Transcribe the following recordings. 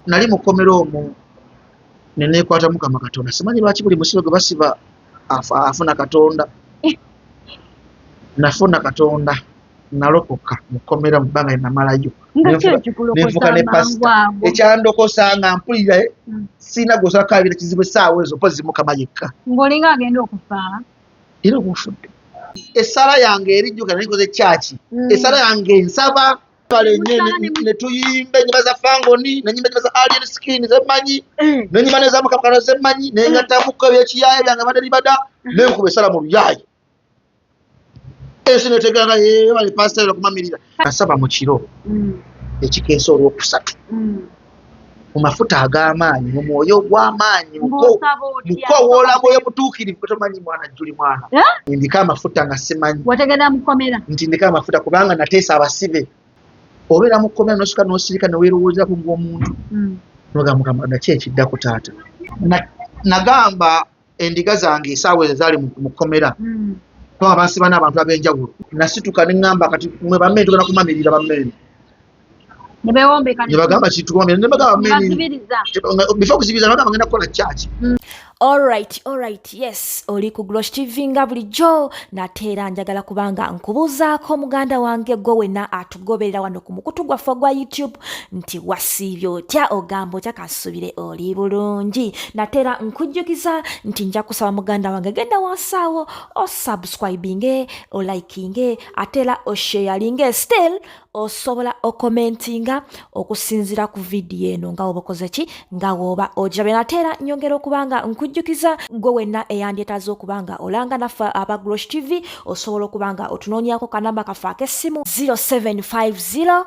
Nali mukomera omwo neneekwata Mukama Katonda. Simanyi lwaki buli musibe gwe basiba afuna Katonda. Nafuna Katonda, nalokoka mukomera mu bbanga lyenamalayo. Nenfuuka ne pasita. Ekyandokosa nga mpulira sirina gw'osobola kukaabira kizibu essaawa ezo mpozzi Mukama yekka. Ng'olinga agenda okufa. Era oba ofudde. Essala yange erijjuka nali nkoze kyaki. Essala yange nsaba ne tuyimba ennyimba za Fangoni, nenyimba ennyimba za Alien Skin zemmanyi, nenyimba neza Mukama Katonda zemmanyi, nengattamuko ebyekiyaaye byange badde bibada, nenkuba essala mu luyaaye. Ensi netegeera nga yeebale pasita era okumamirira. Nasaba mu kiro ekikeesa olwokusatu mu mafuta ag'amaanyi, mu mwoyo ogw'amaanyi, mukowoola mwoyo mutuukirivu. Tomanyi mwana jjuli mwana ndiko amafuta nga simanyi. Wategera mukomera. Nti ndiko amafuta kubanga nateesa abasibe. Obeera mu kkomera n'osooka n'osirika ne weerowoozaako ng'omuntu. Nogamba Mukama naki ekiddako taata. Nagamba endiga zange essaawa ezo zaali mu kkomera. Kubanga bansiba n'abantu ab'enjawulo. Nasituka ne ŋŋamba kati mwe bammene tugenda kumamirira bammene. Ne beewombeka. Ne bagamba kati tukumamirira. Ne bagamba bammene. Before okuzibiriza ne bagamba ngenda kukola church. Alright, yes, oli ku Glosh TV nga bulijjo, nate era njagala kubanga nkubuuzaako muganda wange gwe wenna atugoberera wano ku mukutu gwaffe ogwa YouTube nti wasiibye otya, ogamba otya, kansuubire oli bulungi. Nate era nkujjukiza nti nja kusaba muganda wange genda wansi awo osubscribinge, olikinge, ate era osharinge, still osobola okomentinga okusinziira ku vidiyo eno nga woba okoze ki, nga woba ogirabye. Nate era nyongera okuba nga nkujjukiza gwe wenna eyandyetaaze okuba nga olanga naffe aba Glosh TV, osobola okuba nga otunoonyaako kanamba kaffe ak'essimu 0750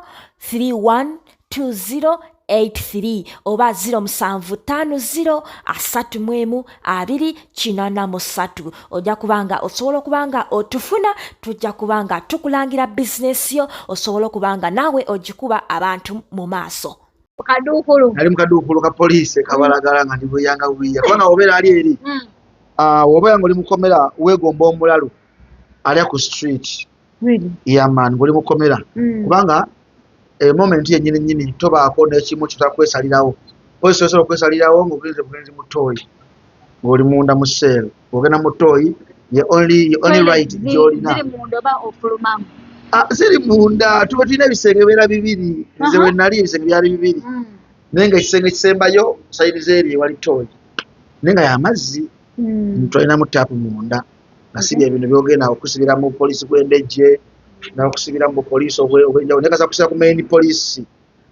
3120 83 oba 0750 31 283. Ojja kubanga osobola okubanga otufuna, tujja kubanga tukulangira bizinesi yo, osobola okubanga naawe ogikuba abantu mu maaso. Kaduukulu. Nali mu kaduukulu ka poliisi kabalagala nga ndi bweyanga bwiya, kubanga obeera ali eri wobeera nga oli mukomera weegomba omulalu alya ku street. Yeah man, ng'oli mukomera kubanga moment yennyini nnyini tobaako n'ekimu kitakwesalirawo. Polisi osobola okwesalirawo ng'ogenze bugenzi mu toilet, ng'oli munda mu cell, ogenda mu toilet, ye only right gy'olina. Ziri munda, tuba tulina ebisenge bibeera bibiri. Nze we nali ebisenge byali bibiri, naye nga ekisenge kisembayo side z'eri ewali toilet, naye nga y'amazzi, twalinamu taapu munda, nga si bye bino byogenda okusibira mu poliisi gw'endejje n'okusibira mu poliisi obw'enjawulo, naye kasa kusibira ku main poliisi,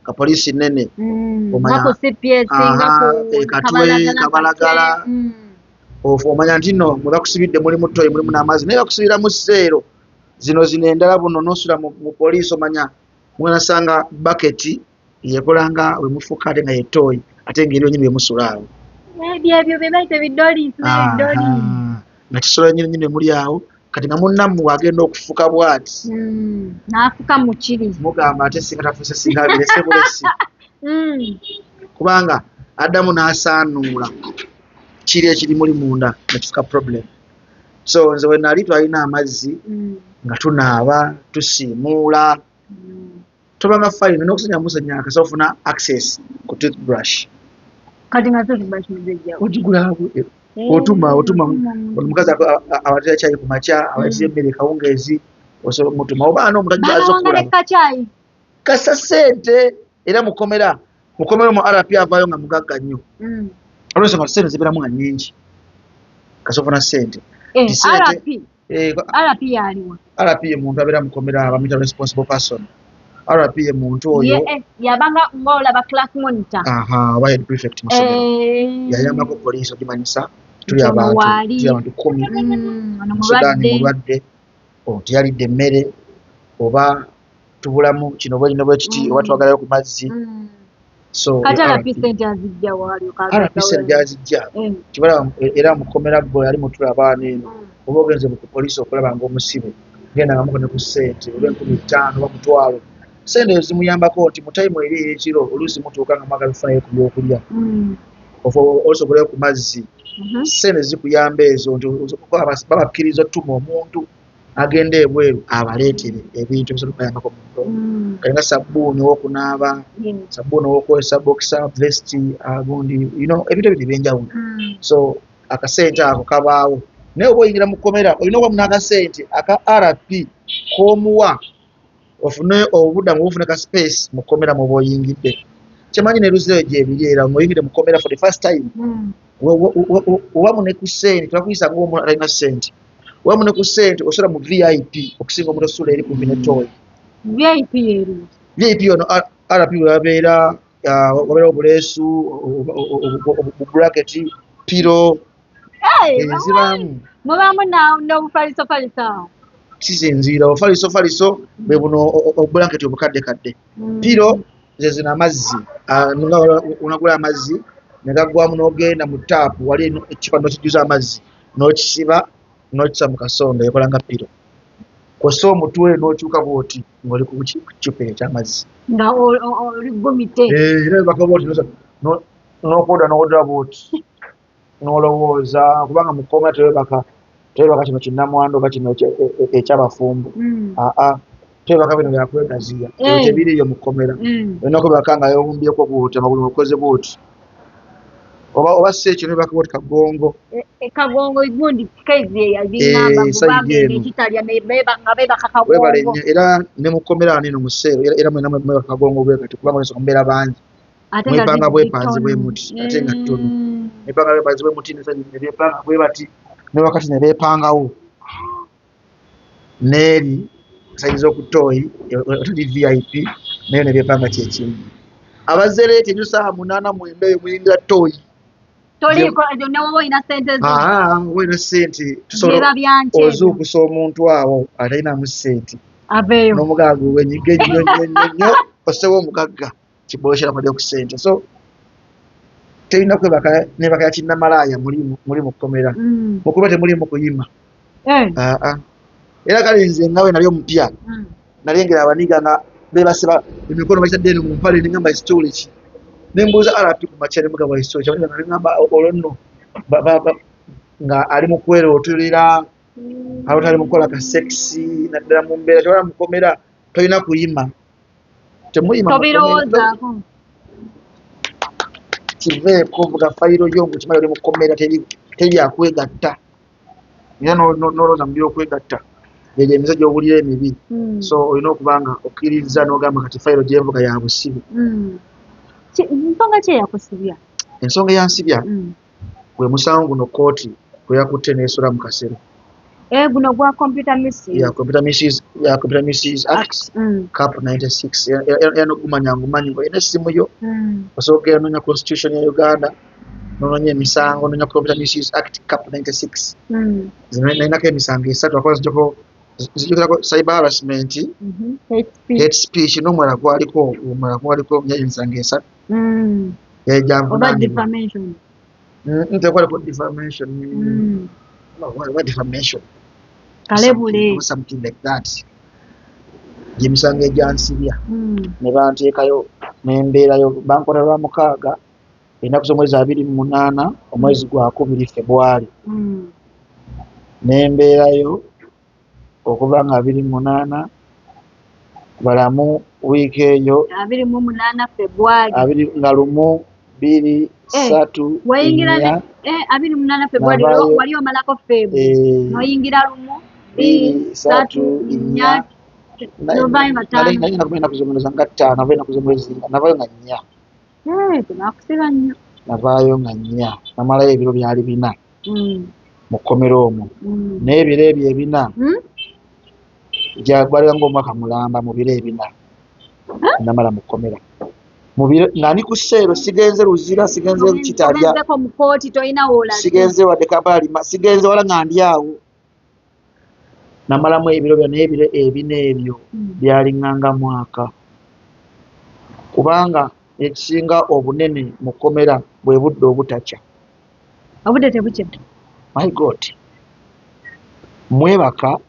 ka poliisi nnene. Katwe Kabalagala, omanya nti nno mwe bakusibidde mulimu toilet, mulimu n'amazzi, naye bakusibira mu cell zino zino endala buno n'osula mu poliisi, omanya mwenasanga baketi yekolanga we mufuka ate nga ye toilet, ate ng'eri yonyini we musula awo. Ebyo bye bayita bidoli. Nga kisolo nyini nyini muli awo. Kati nga munnammwe agenda okufuka bw'ati, n'afuka mu kiri, mugamba ate singa tafuse, singa abirese bulesi, kubanga addamu n'asaanuula kiri ekiri muli munda nekifuka problem. So nze we nali twalina amazzi nga tunaaba, tusiimuula, tobanga fine n'okusenya musenya akasa ofuna access ku toothbrush. Kati nga toothbrush muzejjawo? Ogigula, otuma omukazi abatera kyayi ku makya, abatera emmere kawungeezi, osobola omutuma oba n'omuntu aza okulaba kasa sente. Era mukomera mu RP avaayo nga mugagga nnyo, olwensonga sente zibeeramu nga nnyingi, kasa ofuna sente. RP yaliwa? RP ye muntu abeera mukomera, bamuyita responsible person. RP ye muntu oyo yabanga ng'olaba class monitor. Aha, oba head prefect mu ssomero, yayambako poliisi ogimanyisa tuli abantu 10, Sudaani mulwadde, teyalidde emmere, oba tubulamu kino bwe kino bwe kiti, oba twagalayo ku mazzi. So RP sente gyazijja kibalaba. Era mukomera gwe ali mutula abaana eno, oba ogenze ku poliisi okulaba ng'omusibe, genda nga mukone ku ssente oba 5,000 oba 100,000. Sente ezo zimuyambako nti mu time eri ey'ekiro oluusi mutuuka nga mwagala kufunayo ku byokulya, oluusi ku mazzi. Sente zikuyamba ezo nti babakkiriza otuma omuntu Agenda ebweru abaleetere ebintu ebisobola okubayambako mu ndongo, kali nga sabbuuni ow'okunaaba, sabbuuni ow'okukozesa, boxer, vest, gundi, ebintu ebyo ebyenjawulo. So akasente ako kabaawo, naye oba oyingira mu kkomera olina okubamu n'akasente aka RP k'omuwa ofune obuddamu, obufune ka space mu kkomera mw'oba oyingidde. Kyemanyi ne Luzira gyebiri, era ng'oyingidde mu kkomera for the first time, obamu ne ku ssente, tebakuyisa ng'omuntu atalina ssente. Obamu ne ku ssente osula mu VIP okusinga omuntu osula eri kumpi ne toyi. VIP eri? VIP ono RP we babeera, wabeera obuleesu, bubulaketi, pillow ezibaamu. Mubaamu n'obufalisofaliso awo? Kisinziira. Obufalisofaliso bwe buno obulanketi obukaddekadde. Pillow ze zino amazzi, nga onagula amazzi ne gaggwamu, n'ogenda mu taapu wali ekicupa n'okijjuza amazzi, n'okisiba, n'okisa mu kasonda, ekola nga pillow. Kw'ossa omutwe n'okyuka bw'oti ng'oli ku kicupa eky'amazzi. Nga oli gumite. Era baka bw'oti n'okwoda n'owodola bw'oti n'olowooza, kubanga mu kkomera tewebaka, tewebaka kino kinnamwandu oba kino ekyabafumbo. Aa, tewebaka bino byakwegaziya, ebyo tebiriiyo mu kkomera. Olina kwebaka nga yewumbyeko bw'oti, amagulu okoze bw'oti, oba si ekyo nebaka bw'oti kagongo. Kagongo gundi kezi eyagingamba sayidi eno. Ekitalya nga bebaka Webale kagongo. nnyo. Era ne mu kkomera wano eno mu cell era mwena mwebaka kagongo bwe kati, kubanga oyinza mubeera bangi. Ate nga Mwepanga ziri bwepanzi bitono. bwe muti, ate nga ttono. Nepanga bwepanzi bwe muti, ne beepanga bwe bati, ne wakati ne beepangawo n'eri sayidi z'oku toyi otali VIP nayo ne beepanga kyekimu. Abazereeti enyo saawa 8, 9 eyo muyingira toyi. Toliiko ekyo newoba olina sente zo. Aa, olina sente tusobola Byeba byanki ebyo. Ozuukusa omuntu awo atalinamu sente Aveeyo. N'omugagga wenyiga ennyo nnyo nnyo nnyo, ossewo omugagga kiboshera kwadde ku ssente. So terina kwebaka nebaka ya kinnamalaaya muli mu kkomera. Mukuba temulimu kuyima. Aa, era kale nze nga we nali omupya, nalengera abaniga nga bebasiba emikono bakitadde eno mu mpale, nengamba ekituli ki, nembuuza RP ku makya, nemugamba ekituli ki, nengamba olwo nno nga ali mu kwerootulira, alo tali mu kukola ka sex, naddala mu mbeera tewala mu kkomera tolina kuyima, temuyima mu kkomera. Tobirowoozaako. Kiveeko, vuga fayiro yo ng'okimanyi oli mu kkomera, teri byakwegatta, era n'olowooza mu byokwegatta, gyegyo emize gy'owulira emibi. So olina okuba nga okkiriza n'ogamba kati fayiro gyenvuga ya busibe. Nsonga ki eyakusibya? Ensonga eyansibya gwe musango guno kooti gwe yakutte n'esula mu kasero. Guno gwa computer misuse. Ya computer misuse, ya Computer Misuse Act, Cap 96. Era n'ogumanya ngumanyi ng'olina essimu yo, osobola okugenda nonya constitution ya Uganda, nononya emisango, nonya Computer Misuse Act Cap 96. Nze nalinako emisango esatu, akola nzijukirako cyber harassment, Hate speech. Hate speech, n'omulala gwaliko, omulala gwaliko emisango esatu. Oba Gyanvunaanibwa. Defamation. Tekwaliko defamation. Oba defamation. Kalebule. Something like that. Gyemisango egyansibya ne banteekayo nembeerayo, bankwata lwa mukaaga ennaku z'omwezi 28 omwezi gwa kubiri Febwali. Nembeerayo okuva nga 28 balamu wiiki eyo. 28 Febwali. Abiri nga lumu, bbiri, ssatu, Wayingira nnya. 28 Febwali. Navaayo. Wali omalako Feb. Noyingira lumu, bbiri, bbiri, ssatu, ssatu, nnya. Nnya, novaayo nga ttaano. Nali ngenda kumanya ennaku z'omwezi nga 5, navaayo ennaku z'omwezi nga navaayo nga 4. Tebakusiba nnyo. Navaayo nga 4, namalayo ebiro byali 4 mu kkomera omwo. Naye ebiro ebyo 4 gwaleka ng'omwaka mulamba mu biro 4 namala mu kkomera. Mu biro nga ndi ku cell, sigenze Luzira, sigenze Kitalya. Ogenzeko mu kooti, tolina w'olaze. Sigenze wadde Kampala lima, sigenze wala, nga ndi awo. Namalamu ebiro byo, naye ebiro 4 ebyo byaliŋŋanga mwaka, kubanga ekisinga obunene mu kkomera bwe budde obutakya. Obudde tebukya. My God, mwebaka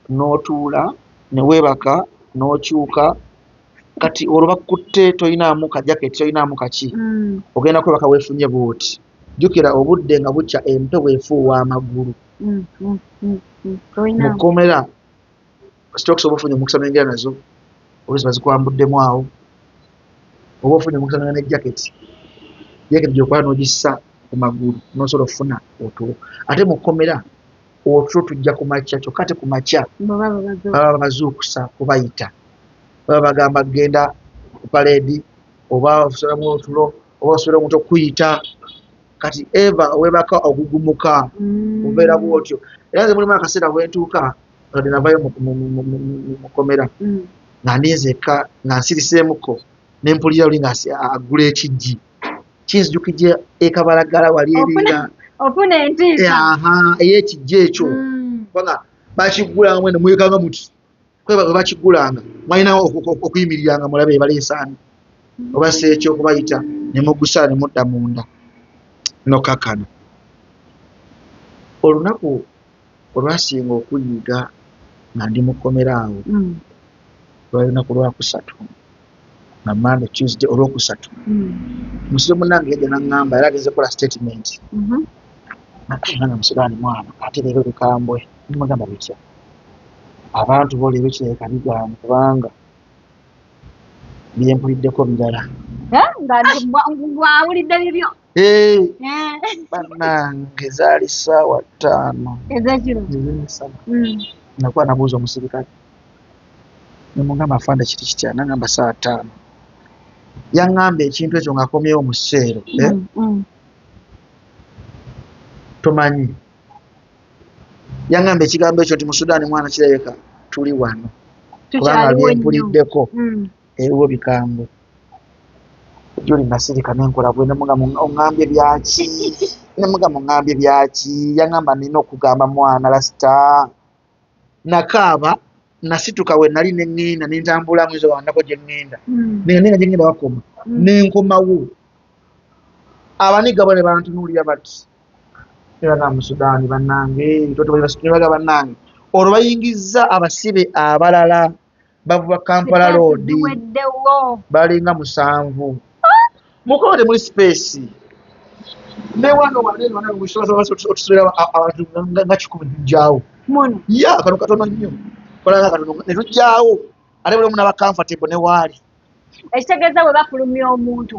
n'otuula ne weebaka n'okyuka, kati olwo bakutte tolinaamu kajaketi, tolinaamu kaki. Ogenda kwebaka weefunye bw'oti, jjukira obudde nga bukya, empewo efuuwa amagulu. Tolina. Mu kkomera. Stocks oba ofunye omukisa noyingira nazo, oluusi bazikwambuddemu awo. Oba ofunye omukisa noyingira ne jaketi, jaketi gyokola n'ogissa ku magulu n'osobola okufuna otulo. Ate mu kkomera otulo tujja ku makya, kyokka ate ku makya baba bazuukusa kubayita, baba bagamba genda ku paleedi, oba osulamu otulo, oba osobola omuntu okukuyita. Kati eva owebaka ogugumuka, obeera bwotyo. Era nze mulimu akaseera bwentuuka wadde navayo mu kkomera nga ndi nzekka, nga nsiriseemuko, ne mpulira oli nga aggula ekijji, kinzijukije ekabalagala wali eringa ofuna entiisa ey'ekijji ekyo, kubanga bakiggulanga mwene mwekanga muti, kweba bwe bakiggulanga mwalina okuyimiriranga mulabe ebaleesaani oba si ekyo okubayita ne mugusala ne mudda munda nokkakkana. Olunaku olwasinga okunyiga nga ndi mu kkomera awo lwali lunaku lwakusatu, nga Monday, Tuesday, olwokusatu. Musibe munnange yajja n'aŋŋamba era agenze kukola statement. Nga Musudaani mwana ate leero bikambwe. Nimugamba bitya, abantu bo leero kirabika bigaanye kubanga byempuliddeko birala. Nga gwawulidde bibyo. Bannange zaali 5:00 ez'ekiro ez'emisana. Nakuba nabuuza omusirikale nemugamba afande kiri kitya, nagamba 5:00. Yaŋŋamba ekintu ekyo ng'akomyewo mu sseero, tomanyi, yaŋŋamba ekigambo ekyo nti mu Sudaani mwana kirabika tuli wano kubanga byempuliddeko eriwo bikambwe. Joli nasirika nenkola bwe nemugamba oŋŋambye byaki, nemugamba oŋŋambye byaki. Yaŋŋamba nina okugamba mwana lasita. Nakaaba, nasituka we nali ne ŋŋenda ne ntambula mwezi wandako gye ŋŋenda, nenga gye ŋŋenda bakoma ne nkomawo. Abaniga bo ne bantunuulira bati, ne bagamba mu Sudaani bannange, ne bagamba bannange olwo bayingizza abasibe abalala bavuba Kampala Road balinga 7. Mukola temuli space ne wano otusubira abantu nga 100 tujjaawo ya kano katono nnyo, kolanga katono ne tujjaawo, ate buli omu n'aba comfortable ne waali. Ekitegeeza bwe bafulumya omuntu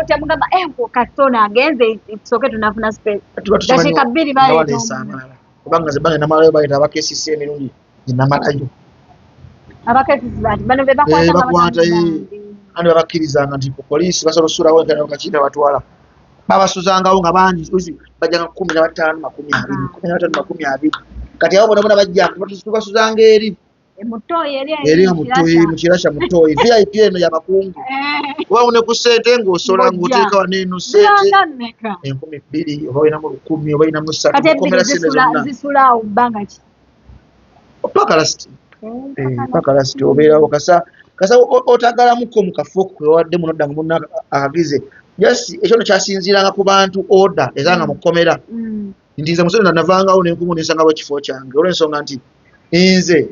temugamba kasita ono agenze tusooke tunafuna space, dakiika 2 baleeta amalala, kubanga nze bange namalayo, baleeta aba KCC emirundi gye namalayo. Aba KCC bati bano be bakwata, andi babakkirizanga nti ku poliisi basobola osuulawo enkana batwala, babasuzangawo nga bangi, bajjanga 15 20 15 20. Kati abo bona bona bajjanga tubasuzanga eri eri mu kirasha mutoyi VIP eno y'abakungu, oba ne ku ssente ng'osola ng'oteeka wano eno ssente 2000 oba olinamu 1000 oba olinamu 300 mukomera ssente zonna zisula bbanga ki paka lasiti, paka lasiti obeerawo kasa kasa otagalamuko mu kafo kwe wawadde muno dda munna akagize. Just ekyo no kyasinziiranga ku bantu order ezanga mu kkomera nti nze musore navangawo nenkumu nensangawo ekifo kyange, olw'ensonga nti nze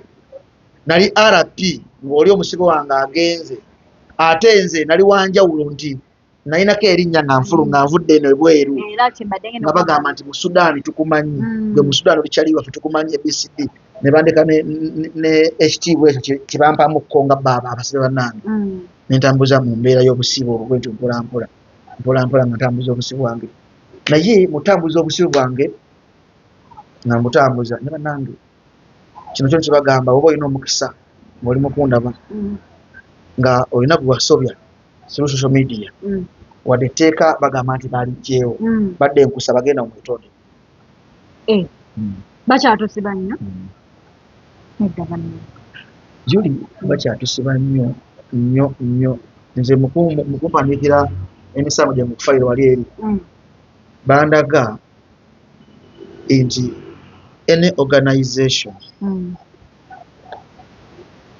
nali RP ng'oli omusibe wange agenze, ate nze nali wanjawulo nti nalinako erinnya nga nfulu nga nvudde eno ebweru, nga bagamba nti mu Sudaani tukumanyi, gwe mu Sudaani oli kyali waffe tukumanyi ABCD, ne bandeka ne ekitiibwa ekyo kyebampamukko nga baaba abasibe bannange, ne ntambuza mu mbeera y'obusibe obwo bwentyo mpola mpola mpola mpola nga ntambuza obusibe bwange. Naye mutambuza obusibe bwange nga mbutambuza ne bannange, kino kyo kibagamba oba olina omukisa ng'oli mukundaba nga olina gwe wasobya through social media, wadde etteeka bagamba nti baaliggyeewo, badde nkusa bagenda mu mwetonde. Bakyatusiba nnyo? Nedda bannange. Juli bakyatusiba nnyo nnyo nnyo. Nze mukumpandiikira emisango gyange ku fayiro wali eri, bandaga nti any organization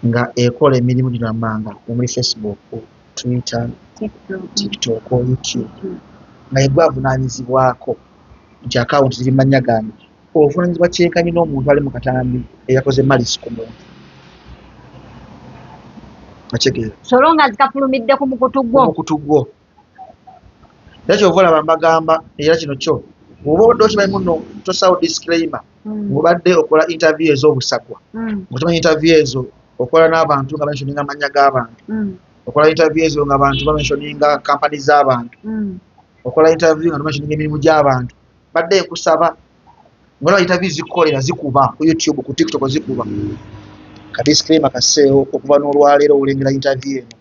nga ekola emirimu gino amanga omuli Facebook, Twitter, TikTok, YouTube, nga ye gwavunaanyizibwako nti akawunti ziri mannya gange, obuvunaanyizibwa kyenkanyi n'omuntu ali mu katambi eyakoze malisi ku muntu. Okitegeera? So nga zikafulumidde ku mukutu gwo. Ku mukutu gwo. Era kyova olaba mbagamba, era kino kyo Oba obadde okimanyi muno, tosawo disclaimer. Ng'obadde okola interview ez'obusagwa, ng'okimanyi interview ezo okola n'abantu nga bamentioninga amannya g'abantu, okola interview ezo nga abantu bamentioninga kampani z'abantu, okola interview nga bamentioninga emirimu gy'abantu, badde nkusaba, ng'olaba interview zikukolera zikuba ku YouTube, ku TikTok zikuba, ka disclaimer kasseewo okuva n'olwaleero olengera interview eno.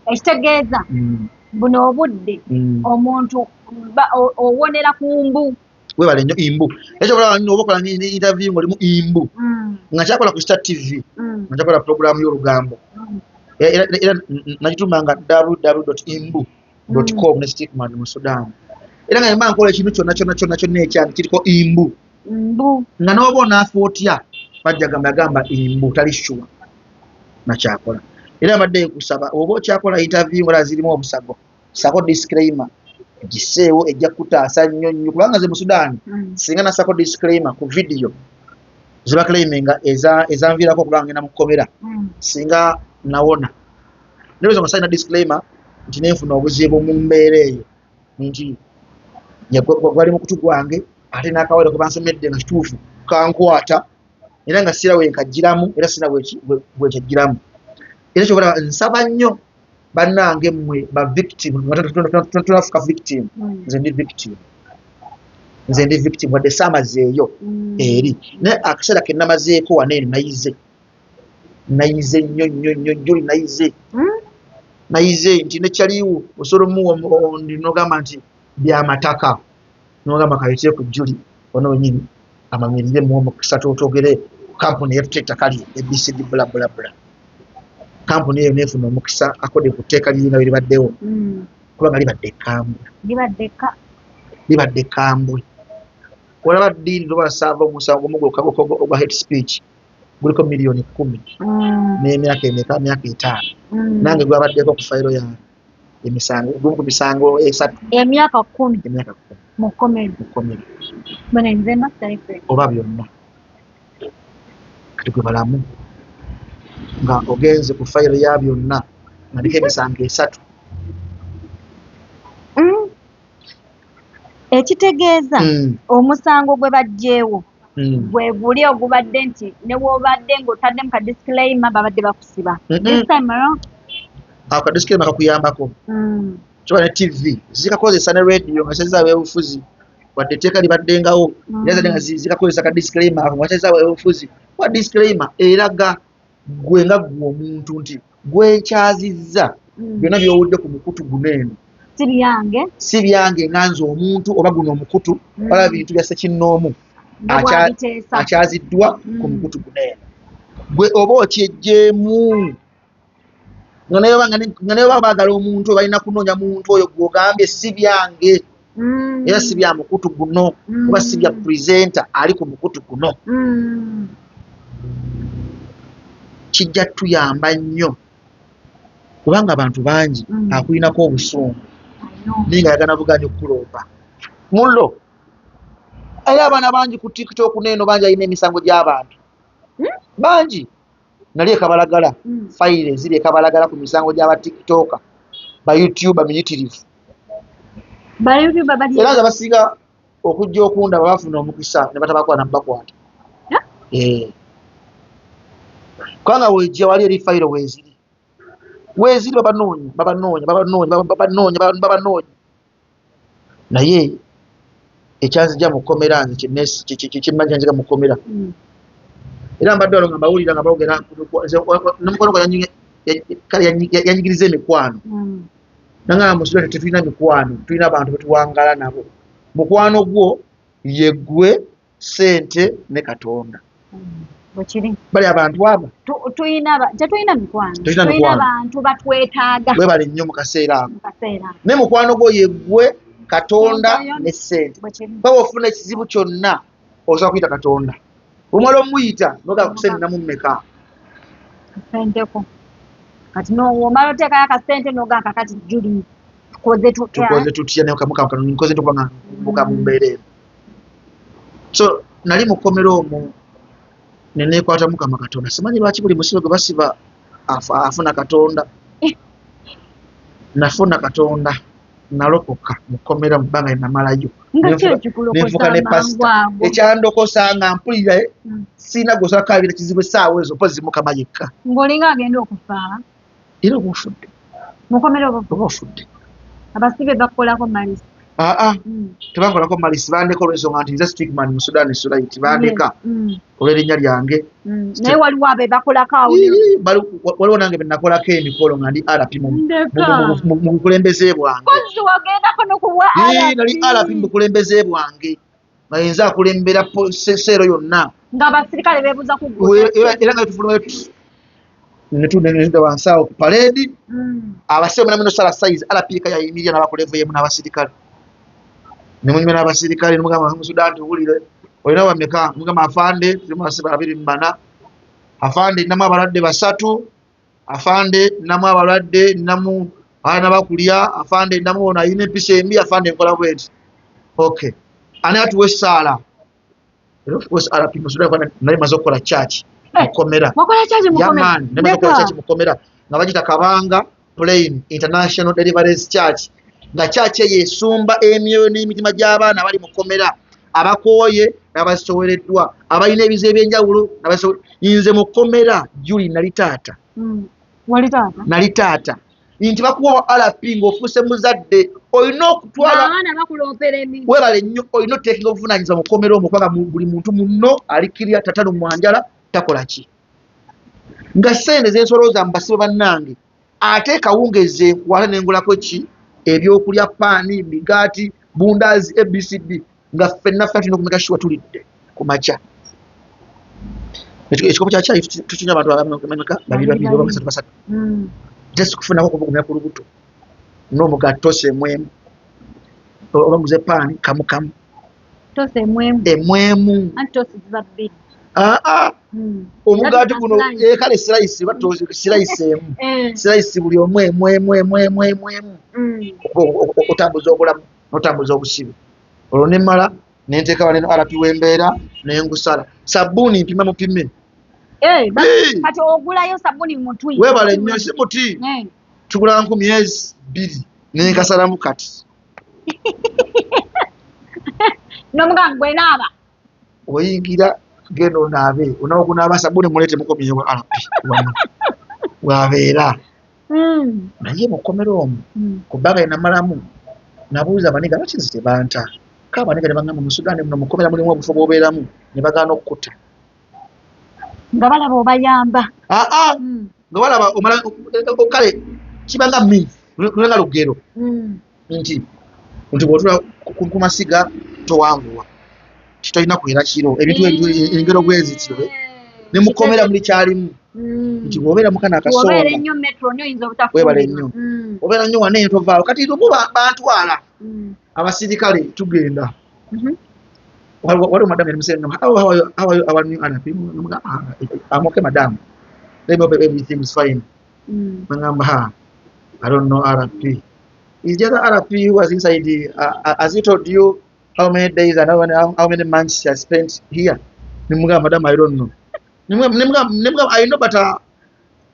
Ekitegeeza buno obudde omuntu owonera ku mbu. Webale nnyo, imbu. Ekyo olaba nno oba okola interview ng'olimu imbu, nga kyakola ku Star TV, nga kyakola programu y'olugambo, era nagituma nga www imbu com ne Stickman mu Sudan. Era nga mba nkola ekintu kyonna kyonna kyonna kyonna ekyange kiriko imbu, mbu nga n'oba onaafa otya bajja gamba yagamba imbu tali sure nakyakola. Era mbadde nkusaba, oba okyakola interview nga zirimu obusago, sako disclaimer, giseewo, ejja kutaasa nnyo nnyo, kubanga nze mu Sudan singa nasako disclaimer ku video zibaclaiminga ezanviirako okuba ngenda mu kkomera, singa nawona. Neweza nga salina disclaimer nti nenfuna obuzibu mu mbeera eyo nti gwali mukutu gwange, ate n'akawere ke bansomedde nga kituufu kankwata, era nga sira wenkagiramu, era sira bwekyagiramu. Era kyobalaba nsaba nnyo bannange mmwe ba victim, tunafuka victim. Nze ndi victim, nze ndi victim, wadde saamazeeyo eri, naye akaseera ke namazeeko wano eno nayize, nayize nnyo nnyo nnyo nnyo, nayize. Nayize nti nekyaliwo osobola omuwa nogamba nti byamataka, nogamba kayite ku Juli ono wenyini amanyirire muwa omukisa twogere kampuni eyatuta ettaka lye ABCD bla bla bla. Kampuni eyo nefuna omukisa akodde ku tteeka liri nga liribaddewo, kubanga libadde ekkambwe. Libadde kka. Libadde ekkambwe. Olaba ddiini loba saava omusango gumu gwokka ogwa hate speech guliko 10 miliyoni n'emyaka emeka? Myaka 5. Nange gwabaddeko ku fayiro yange emisango, gumu ku misango 3. Emyaka 10? Emyaka 10. Mu kkomera? Mu kkomera. Bano nze mba. Oba byonna kati gwe balamu nga ogenze ku fayiro ya byonna nga ndiko emisango 3. Ekitegeeza omusango gwe baggyeewo gwe guli ogubadde nti ne bw'obadde ng'otaddemu ka disclaimer babadde bakusiba. This time around Ako ka disclaimer kakuyambako. Kiba ne TV zikakozesa ne radio nga kyazaawo ebufuzi, wadde etteeka libaddengawo, era zadde nga zikakozesa ka disclaimer ako nga kyazaawo ebufuzi, kuba disclaimer eraga gwe nga gwe omuntu nti gwenkyazizza, byonna by'owulidde ku mukutu guno eno si byange. Si byange nga nze omuntu, oba guno omukutu, wala bintu bya ssekinnoomu nga bwabiteesa akyaziddwa ku mukutu guno eno. Gwe oba okyejjeemu nga naye oba baagala omuntu oyo, balina kunoonya muntu oyo gw'ogambye si byange, era si bya mukutu guno, oba si bya presenter ali ku mukutu guno. Kijja tuyamba nnyo, kubanga abantu bangi akulinako obusungu, naye nga yagana buganya okukuloopa mullo. Era abaana bangi ku TikTok neeno bangi alina emisango gy'abantu bangi. Nali ekabalagala, fayiro eziri ekabalagala ku misango gy'aba TikToker, ba YouTuber miyitirivu. Ba YouTuber bali Era nga basinga okujja okundaba bafuna omukisa ne batabakwata mubakwata. Eh. Kubanga wejja wali eri fayiro weeziri, weeziri, babanoonya, babanoonya, babanoonya, babanoonya, babanoonya. Naye ekyanzija mu kkomera nze kyemmanyi kyanzija mu kkomera, era mbadde wano nga mbawulira nga boogera nomukwano gwa kale yanyigiriza emikwano. Nangamba musula tetulina mikwano, tulina abantu betuwangala nabo. Mukwano gwo yeggwe, sente ne Katonda. Bwekiri. Bali abantu abo. Tetulina mikwano. Tetulina Tulina mikwano. bantu batwetaaga. Webale nnyo mu kaseera ako. Mu kaseera ako. Ne mukwano gwo yeggwe, Katonda ne sente. Bwekiri. Baba ofuna ekizibu kyonna osobola kuyita Katonda, omala omuyita nogaa ku sente namummeka. Kasenteko kati omala oteekayo akasente nogaa kakati Juli tukoze tutya? Tukoze tutya? Naye nkoze nti kubanga mbuka mu mbeera eno. So nali mu kkomera omwo ne neekwata Mukama Katonda. Simanyi lwaki buli musibe gwe basiba afuna Katonda. Nafuna Katonda. Nalokoka mukomera mu bbanga namalayo. Nga ki Nenfuka ekikulokosa ne amangu pasita. ago? Ekyandokosa nga mpulira sirina gwosobola kukaabira kizibu essaawa ezo mpozi Mukama yekka. Ng'olinga agenda okufa. Era oba ofudde. Mukomera oba Oba ofudde. Abasibe bakukolako malisi. Aa, tebankolako malisi, bandeka olw'ensonga nti nze stickman mu Sudan Sulait, bandeka olw'erinnya lyange. Naye waliwo abe bakolako awo. Ii, waliwo nange be nakolako emikolo nga ndi RP Ndeka. mu bukulembeze bwange. Kozzi wagendako n'okuwa Ii, RP. Nali RP mu bukulembeze bwange nga yenze akulembera seero yonna. Ng'abasirikale beebuuza ku ggwe. Era nga tufuluma ne tudda wansi awo ku paleedi, abasibe munamu nosala size RP ka yayimirira n'abakulevuyemu n'abasirikale. Ne munyumya n'abasirikale, ne mugamba mu Sudan tuwulire olina bameka, mugamba afande tulimu abasibe 24, afande nnamu abalwadde 3, afande nnamu abalwadde nnamu abaana bakulya, afande nnamu ono alina empisa embi, afande nkola bwenti. Okay, ani atuwa essaala? Era of course RP mu Sudan nali maze okukola church mukomera. Wakola church mukomera? Yeah, man, nali maze okukola church mukomera nga bagita Kabanga Plain International Deliverance Church, nga church eyo esumba emyoyo n'emitima gy'abaana abali mukomera, abakooye n'abasowereddwa, abalina ebizibu eby'enjawulo. Nze mukomera Julie nali taata. Wali taata? Nali taata. Nti bakuwa RP ng'ofuuse muzadde, olina okutwala Abaana bakuloopera emirimu. Weebale nnyo, olina oteekinga obuvunaanyizibwa mu kkomera omwo, kubanga buli muntu munno alikkirira tatano mwanjala takola ki. Nga ssente ze nsolooza mu basibe bannange, ate kawungeze nkwata ne ngulako ki? Ebyokulya, paani, migaati, bundaazi, ABCD, nga ffenna ffenna tulina okumeka sure tulidde ku makya. Ekikopo kya caayi tukinywa abantu bameka? Babiri babiri oba basatu basatu. Just kufunako okubugumya ku lubuto. N'omugaati tosi emwemu. Oba nguze paani kamu kamu. Tosi emwemu. Emwemu. Anti tosi ziba bbiri. Aa, omugaati guno, kale slice, oba tosi, slice emu. Slice buli omu emu, emu, emu, emu, emu, emu. Otambuza obulamu, n'otambuza obusibe. Olwo ne mmala, ne nteeka wano eno RP w'embeera, ne ngusala. Sabbuuni mpima mupime. Kati ogulayo sabbuuni mutwi. Weebale nnyo, si muti. Tugula nkumi ezi bbiri, ne nkasalamu kati. N'omugamba gwe naaba. Oyingira genda onaabe, onaaba okunaaba sabbuuni muleete mukomyewo RP wano. Bw'abeera. Naye mu kkomera omwo, ku bbanga lye namalamu, nabuuza abaniga lwaki nze tebanta. Ko abaniga ne baŋŋamba mu Sudan muno mu kkomera mulimu obufo bw'obeeramu ne bagaana okukutta. Nga balaba obayamba. Aa, nga balaba omala, kale kiba nga myth, luba nga lugero. Nti bw'otuula ku masiga towanguwa. Tolina kwera kiro, ebintu ebyo, engero bwe zityo, Ne mu kkomera muli kyalimu. Nti bw'obeera mu kano akasonga. Bw'obeera ennyo metro nnyo oyinza obutafumbirwa. Weebale nnyo. Obeera nnyo wano eno tovaawo. Kati lumu bantwala. Abasirikale tugenda. Waliwo madamu yali museere ngamba, how are you, how are you, our new RP? Ngamba, I'm okay, madam. Let me hope everything is fine. Ngamba, ha, I don't know RP. Is the other RP who was inside the, has he told you how many days and how many months he has spent here? Nimugamba, madam, I don't know. Nimugamba, I know, but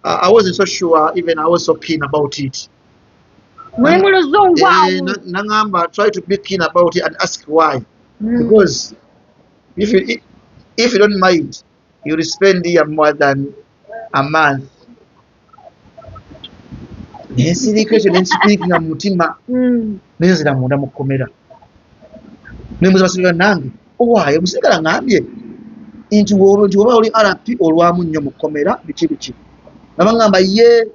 I wasn't so sure, even I was so keen about it. Muli mu luzungu awo. Nangamba, try to be keen about it and ask why. Because if you don't mind, you will spend here more than a month. Nensirika ekyo nensipirikinga mu mutima. Nenzira munda mu kkomera. Nembuuza abasirikale nange, owaaye omusirikale aŋŋambye nti woba oli RP olwamu nnyo mu kkomera biki biki. Nga baŋŋamba ye.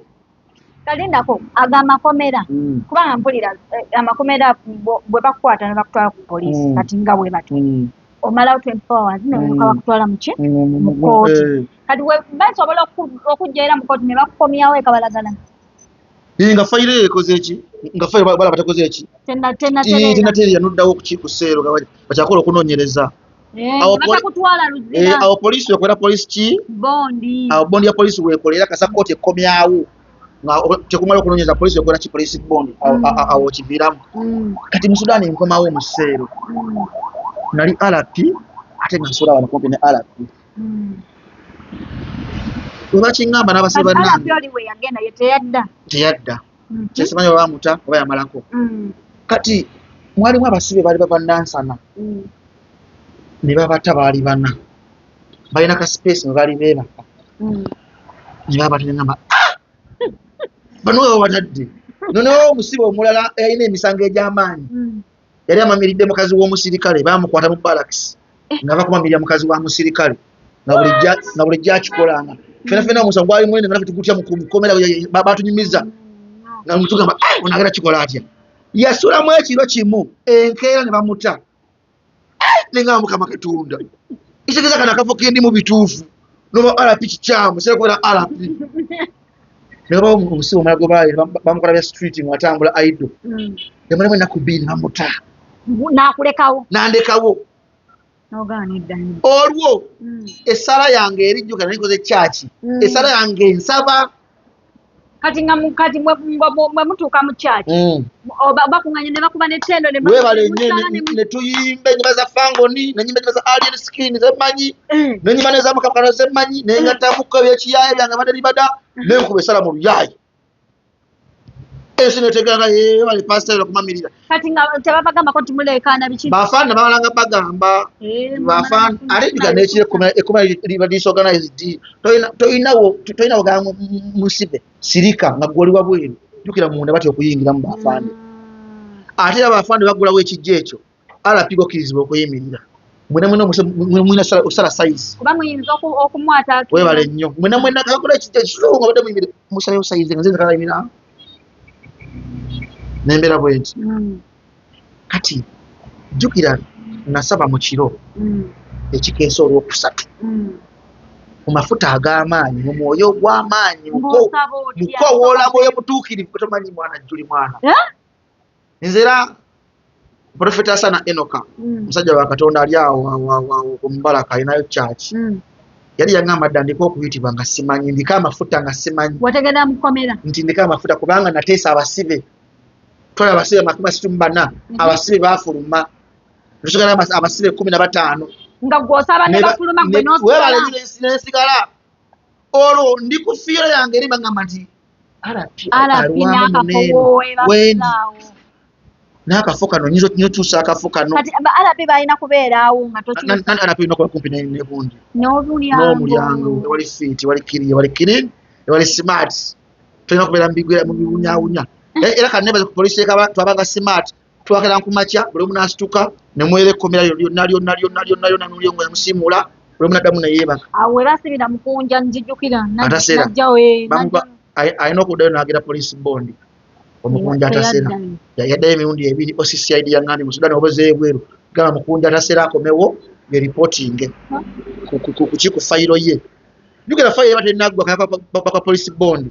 Kalindako aga amakomera. Kubanga mpulira amakomera bwe bakukwata ne bakutwala ku poliisi, kati nga bwe batyo. Omalawo 24 hours ne balyoka bakutwala mu ki? Mu kkooti. Kati we basobola okujja era mu kkooti ne bakukomyawo e Kabalagala. Nga fayiro eyo ekoze ki? Nga fayiro balaba tekoze ki? Tennatereera. Tennatereera, n'oddawo ku sseero nga bakyakola okunoonyereza. Batakutwala Luzira. Awo poliisi weekolera poliisi ki? Bondi. Awo bondi ya poliisi weekolera, kasa kkooti ekkomyawo. Nga tekumala okunoonyereza, poliisi weekolera ki? Poliisi bondi. Awo okiviiramu. Kati mu Sudan nkomawo mu sseero. Nali RP, ate nga nsula wano kumpi ne RP. Bwe bakiŋŋamba n'abasibe Kati bannange. RP oli we yagenda ye teyadda? Teyadda. Kyesimanyi oba bamuta oba yamalako. Kati mwalimu abasibe baali bava Nansana, ne babata, baali bana, balina ka space mwe baali beebaka, ne babata. Negamba, "Ah! Bano we babatadde." Noneho omusibe omulala yalina emisango egy'amaanyi, yali amamiridde mukazi w'omusirikale. Bamukwata mu barracks nga bakumamirira mukazi wa musirikale, nga bulijjo akikolanga. Fena fena omusango gwali munene, nga naffe tugutya mu kkomera, batunyumiza nga tugamba, "Ah, ono agenda kikola atya?" Yasulamu ekiro kimu, enkeera ne bamuta. Nengamba, Mukama Katonda, ekitegeeza kano akafo kendi mu bituufu noba RP kikyamu sera kubeera RP. Ne babawo omusibe omulala gwe baali bamukola bya street nga atambula idle, yamalamu ennaku 2 ne bamuta. Nakulekawo? Nandekawo. Nogaana eddanyo. Olwo essala yange erijjuka nali nkoze kyaki, essala yange nsaba. Kati nga kati mwe mutuuka mu kyaki, bakuŋŋanya ne bakuba n'ettendo ne Weebale nnyo. musala Ne tuyimba ennyimba za Fangoni, nenyimba ennyimba za Alien Skin zemmanyi, nenyimba nezamukama kano zemmanyi, nengattamuko ebyekiyaye byange badde libada, nenkuba essala mu luyaayi, ensi neteganga bali pasita okumamirira. Kati nga tebabagambako nti muleekaana biki? Bafaana bamalanga bagamba. Bafaana ate jjuka nekiro ekkomera liba disorganized. Toyinawo gamba musibe sirika nga gwoli wabweru. Jjukira munda batya okuyingiramu bafaana, ate era bafaana baggulawo ekijja ekyo, RP gokkirizibwa okuyimirira mwena mwena mwina osala size. Kuba muyinza okumwata. Webale nnyo. Mwena mwena kakola ekijja ekizungu nga badde muyimirira, musalayo size, nga nze nzekalayimirira nembeera bwe nti. Kati jjukira nasaba mu kiro ekikeesa olwokusatu, mu mafuta ag'amaanyi, mu mwoyo ogw'amaanyi, Ng'osaba otya? Mukowoola mwoyo mutuukirivu. Tomanyi mwana jjuli mwana. Eh? Nze era Profeta Asana Enoka, musajja wa Katonda ali awo awo ku Mubalaka, alinayo kyaki. Yali yaŋŋamba dda ndiko okuyitibwa nga simanyi, ndiko amafuta nga simanyi. Wategera mukomera? Nti ndiko amafuta kubanga nateesa abasibe, twali abasibe 34, abasibe baafuluma, tusigala abasibe 15. Nga gw'osaba ne bafuluma, gwe Weebale. n'osigala. Nensigala. Olwo ndi ku fiiro yange eri, bagamba nti RP RP alwamu n'akafo muneeno woowe wendi bafulaawo. N'akafo kano nyinza okyusa akafo kano. Kati ba RP balina kubeeraawo nga tokyusa. RP olina okuba kumpi negundi n'omulyango. N'omulyango ewali fit, ewali kiri, ewali clean, ewali smart. Tolina kubeera mu biwunyawunya. Era kanebaza ku polisi ekaba twabanga smart, twakera nkumakya buli omu n'asituka ne mwera ekkomera lyonna lyonna lyonna lyonna lyonna, n'olyo nga musiimuula buli omu n'addamu neyeebaka. Awo we basibira mukunja njijjukira. Atasera. Najjawo Alina okuddayo n'agira police bond omukunja atasera. Teyaddayo. Yaddayo emirundi ebiri. OCCID yaŋŋambye mu Sudan oba ez'ebweru, gamba mukunja atasera akomewo yeripootinge kuki ku fayiro ye. Jjukira fayiro eba tennaggwa baka police bond.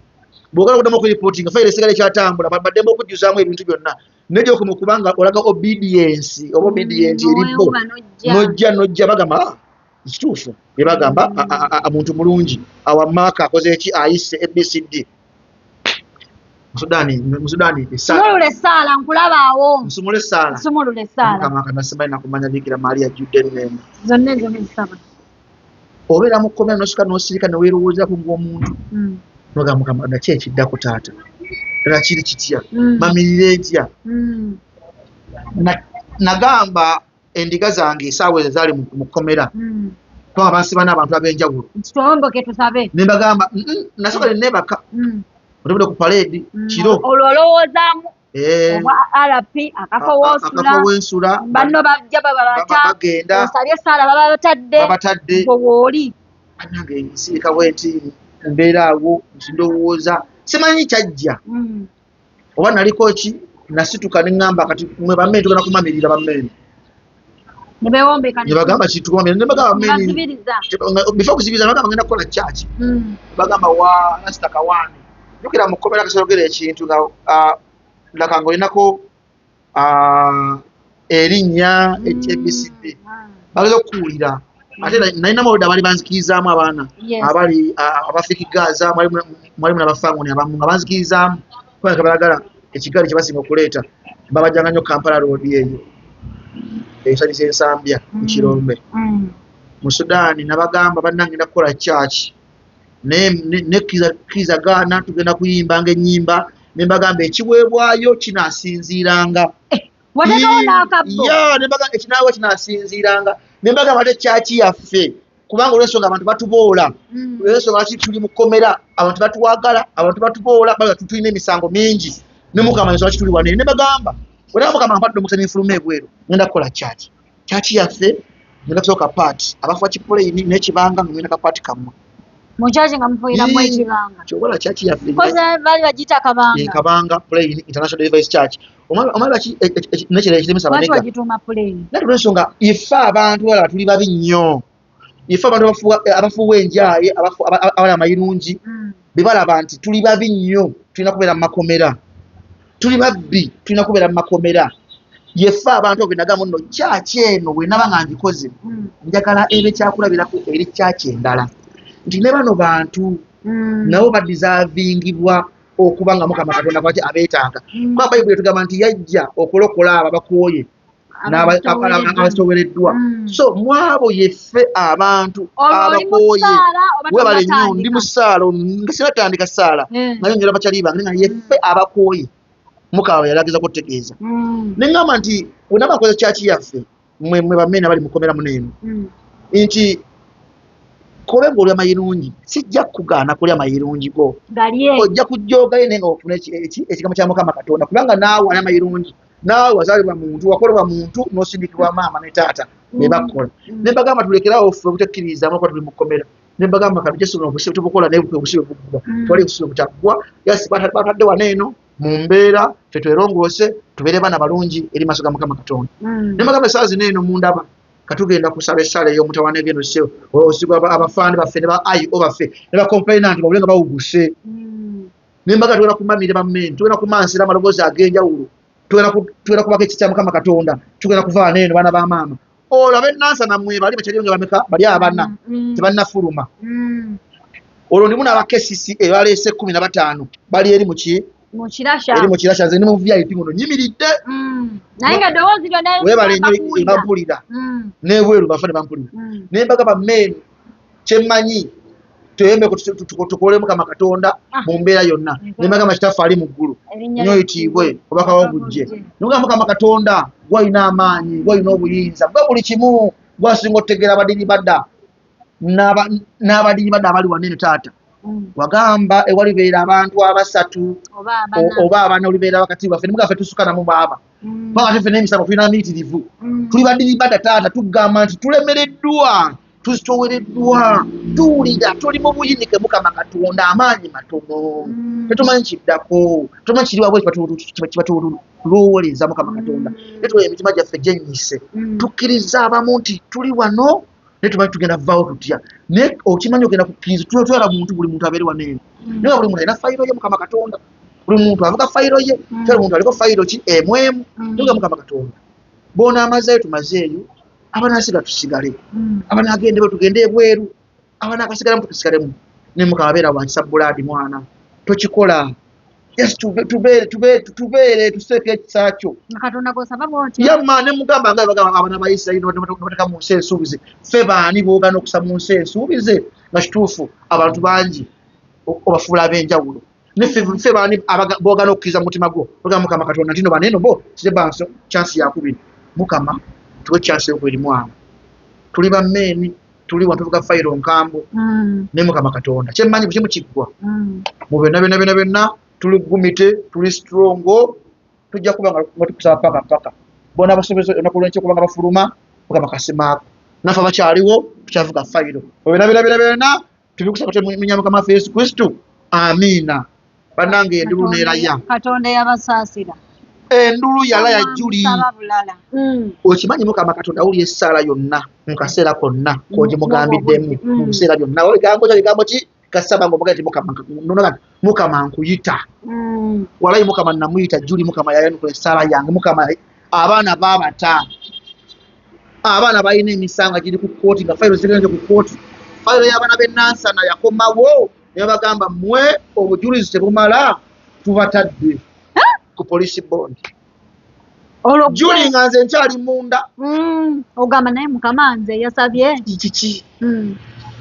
Bw'ogala okuddamu okuripootinga, fayiro esigala ekyatambula, baddemu okujjuzaamu ebintu byonna. Nejokoma okubanga olaga obedience oba obedient eri bo. N'oyuba n'ojja. Nojja bagamba, "Ah, kituufu bye bagamba, muntu mulungi awamaaka akoze eki, ayise ABCD." Musudani Sumulula essaala, nkulabaawo. Nsumula essaala. Sumulula essaala. Mukama kanasimanyi nakumanya Bikira Maria ajjudde enneema. Zonna ezo nezisaba. Obeera mu kkomera nosika n'osirika ne weerowoozaako ng'omuntu, nogamba, Mukama, naki ekiddako taata? Ddala kiri kitya? Mamirire ntya? Nagamba endiga zange esaawa ezo zaali mu kkomera, kubanga bansiba n'abantu ab'enjawulo. Nti twomboke tusabe. Ne mbagamba, nasooka ne neebaka otubudde ku paleedi kiro. Olwo olowoozaamu obwa RP, akafo woosula. Akafo wensula. Banno bajja babata. Bagenda. Osabye essaala, babatadde. Babatadde. Gwe wooli. Bannange, nsirika bwe nti, mbeera awo ndowooza, simanyi kyajja oba naliko ki. Nasituka ne ŋŋamba, kati mwe bammene tugenda kumamirira bammene. Ne beewombeka. Ne bagamba kitukumamira, ne bagamba ne bammene bazibiriza. Before kuzibiriza, bagamba ngenda kukola kyaki. Bagamba wa Rasita Kawaani, jjukira mu kkomera kasologera ekintu nga laka nga olinako erinnya ABCD, bageza okukuwulira. Ate nalinamu oludda abaali banzikirizaamu abaana abali abafiki Gaza, mwalimu n'abafangoni abamu nga banzikirizaamu, kubanga balagala ekigaali kye basinga okuleeta. Babajjanga nnyo Kampala Road eyo esanyisa Ensambya mu Kirombe. Mu Sudaani nabagamba, bannange, ngenda kukola kyaki, naye nekkiriza gaana, tugenda kuyimbanga ennyimba. Ne mbagamba ekiweebwayo kinaasinziiranga Wateekawo n'akabbo. Ya, ne mbagamba ekinaawe kinaasinziiranga. Ne mbagamba ate kyaki yaffe, kubanga olw'ensonga abantu batuboola. Olw'ensonga lwaki tuli mu kkomera, abantu batwagala, abantu batuboola, baga tulina emisango mingi. Ne Mukama ensonga lwaki tuli wano. Ne mbagamba, bwe Mukama ampadde omukisa ne nfuluma ebweru, ngenda kukola kyaki. Kyaki yaffe, ngenda kusooka paati. Abafuwa kipuleyini n'ekibanga nga ngenda kapaati kammwe. Mu kyaki nga mufuuyiramu ekibanga. Kyobola kyaki yaffe. Koze baali bagiyita Kabanga. Kabanga Plain International Deliverance Church. Omala lwaki nekirala ekiremesa Lwaki abanega? wagituuma Plain? Naye olw'ensonga ife abantu balaba tuli babi nnyo. Ife abantu abafuuwa enjaaye, abali amayirungi, be balaba nti tuli babi nnyo, tulina kubeera mu makomera. Tuli babbi, tulina kubeera mu makomera. Yeffe abantu abo be nagamba nno kyaki eno bwe naba nga ngikoze, njagala ebe kyakulabirako eri kyaki endala. Nti ne bano bantu nabo badizaavingibwa okuba nga Mukama Katonda kwaki abeetaaga. Kuba Bayibuli etugamba nti yajja okulokola abo abakooye abazitoowereddwa. So mu abo yeffe abantu abakooye. Webale nnyo, ndi mu ssaala nga sinatandika ssaala. Naye nyola bakyali bange nga yeffe abakooye. Mukama yali agezaako okutegeeza. Ne ŋŋamba nti bwe naba nkoze kyaki yaffe, mmwe bamene abali mu kkomera muno eno, nti kobe ng'olya mayirungi, sijja kugaana kulya mayirungi go. Ojja kujjoogayo naye nga ofuna ekigambo kya Mukama Katonda, kubanga naawe alya mayirungi, naawe wazaalibwa muntu, wakolebwa muntu, n'osindikibwa maama ne taata ne bakukola. Ne mbagamba tulekerawo ffe obutekkiriza okuba tuli mu kkomera. Ne mbagamba kano Yesu obusibe tubukola naye obusibe buggwa. Twali obusibe butaggwa. Yes, batadde wano eno mu mbeera ffe twerongoose tubeere baana balungi eri maaso ga Mukama Katonda. Ne mbagamba essaawa zino eno mundaba katugenda kusaba essaala ey'omutawaana egenda osigwa abafaani baffe ne ba IO baffe ne ba complainant bawule nga bawuguse. Ne mbaga tugenda kumamira bammene, tugenda kumansira amaloboozi ag'enjawulo, tugenda kubako ekisa kya Mukama Katonda, tugenda kuva wano eno baana ba maama. Olwo ab'e Nansana mmwe bali bakyaliyo nga bameka, bali abana, tebannafuluma. Olwo ndimu n'aba KCCA baleese 15 bali eri mu ki? Mu Kirasha. Eri mu Kirasha, nze ndi mu VIP muno nyimiridde. Naye nga eddoboozi lyonna Weebale nnyo, bampulira. N'ebweru bafa ne bampulira. Ne mbagamba men, kye mmanyi, tuyembe tukole Mukama Katonda mu mbeera yonna. Ne mbagamba Kitaffe ali mu ggulu, nnyo oyitiibwe, obubaka bwo bujje. Ne mbagamba Mukama Katonda, ggwe alina amaanyi, ggwe alina obuyinza, ggwe buli kimu, ggwe asinga otutegeera abadiri badda n'abadiri badda abali wano eno taata. Wagamba ewalibeera abantu abasatu oba abana olibeera wakati waffe, ne mugamba ffe tusuka namu baaba. Kubanga ate ffe n'emisango tulina miyitirivu. Tuli badiri badda taata, tugamba nti tulemereddwa, tuzitoowereddwa, tuwulira tuli mu buyinike Mukama Katonda, amaanyi matono. Tetumanyi kiddako, tetumanyi kiri wabwe kibatulowoleza Mukama Katonda. Naye tuwulira emitima gyaffe gyennyise. Tukkiriza abamu nti tuli wano, naye tumanyi tugenda vaawo tutya. Naye okimanyi ogenda kukkiriza, twala muntu, buli muntu abeere wano eno. Naye buli muntu alina fayiro ye Mukama Katonda. Buli muntu avuga fayiro ye, buli muntu aliko fayiro ki emu emu. Tuga Mukama Katonda. Bw'onaamazeeyo tumazeeyo, abanaasiga tusigale. Abanaagenda ebweru tugende ebweru, abanaakasigalamu tusigalemu. Ne Mukama abeera wa kisa bulaadi mwana, tokikola. Yes, tubeere tuseeko ekisa kyo. Katonda gw'osaba bw'otyo. Yamma ne mugamba nga bagamba abaana ba Isirayiri ne bateeka mu nsi ensuubize. Ffe baani boogaana okusa mu nsi ensuubize? Nga kituufu abantu bangi obafuula ab'enjawulo. Ne ffe baani boogaana okukkiriza mu mutima gwo? Bagamba Mukama Katonda nti no bano eno bo sire banso chance yakubiri. Mukama tuwe chance eyokubiri mwana. Tuli bammeeni, tuli wano tuvuga fayiro nkambo. Ne Mukama Katonda. Kye mmanyi bwe kimu kiggwa. Mu byonna byonna byonna byonna tuli gumite, tuli strong, tujja kuba nga tukusaba paka paka. Bona abasuubiza olunaku lw'enkya okuba nga bafuluma, Mukama kasimaako. Naffe abakyaliwo tukyavuga fayiro. Mu byonna byonna byonna byonna tubikusaba mu linnya lya Mukama waffe Yesu Kristo. Amiina. Bannange endulu n'eraya. Katonda yabasaasira. Endulu yalaya Juli. Okimanyi Mukama Katonda awulira essaala yonna mu kaseera konna k'ogimugambiddemu mu biseera byonna. Oba bigambo ki, bigambo ki? Kasaba ng'omugamba nti Mukama nkuyita. Walayi Mukama namuyita Juli, Mukama yayanukula essaala yange. Mukama abaana baabata. Abaana balina emisango giri ku kkooti nga fayiro zigenze ku kkooti. Fayiro y'abaana b'e Nansana yakomawo ne babagamba mmwe obujulizi tebumala tubatadde ku police bond. Juli nga nze nkyali munda. Ogamba naye Mukama nze yasabye. Kiki?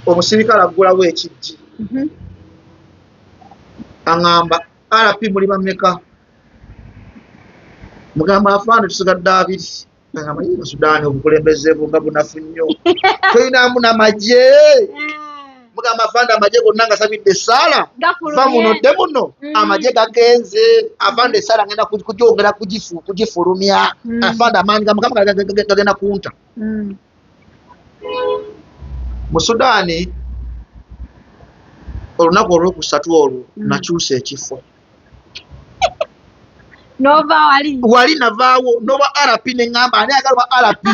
Omusirikale aggulawo ekijji. Aŋŋamba RP muli bameka? Mugamba afaana tusigadde abiri. Agamba ye Sudaani obukulembeze bwo nga bunafu nnyo, tolinamu n'amagye. Mugamba afande amagye gonna nga sabidde essaala, va muno dde muno. Amagye gagenze afande, essaala ngenda kugyongera kugifulumya. Afande amaanyi ga Mukama gagenda kunta. Mu Sudaani olunaku olwokusatu olwo nakyusa ekifo. Nova wali. Wali navaawo noba RP, neŋŋamba ani ayagala oba RP,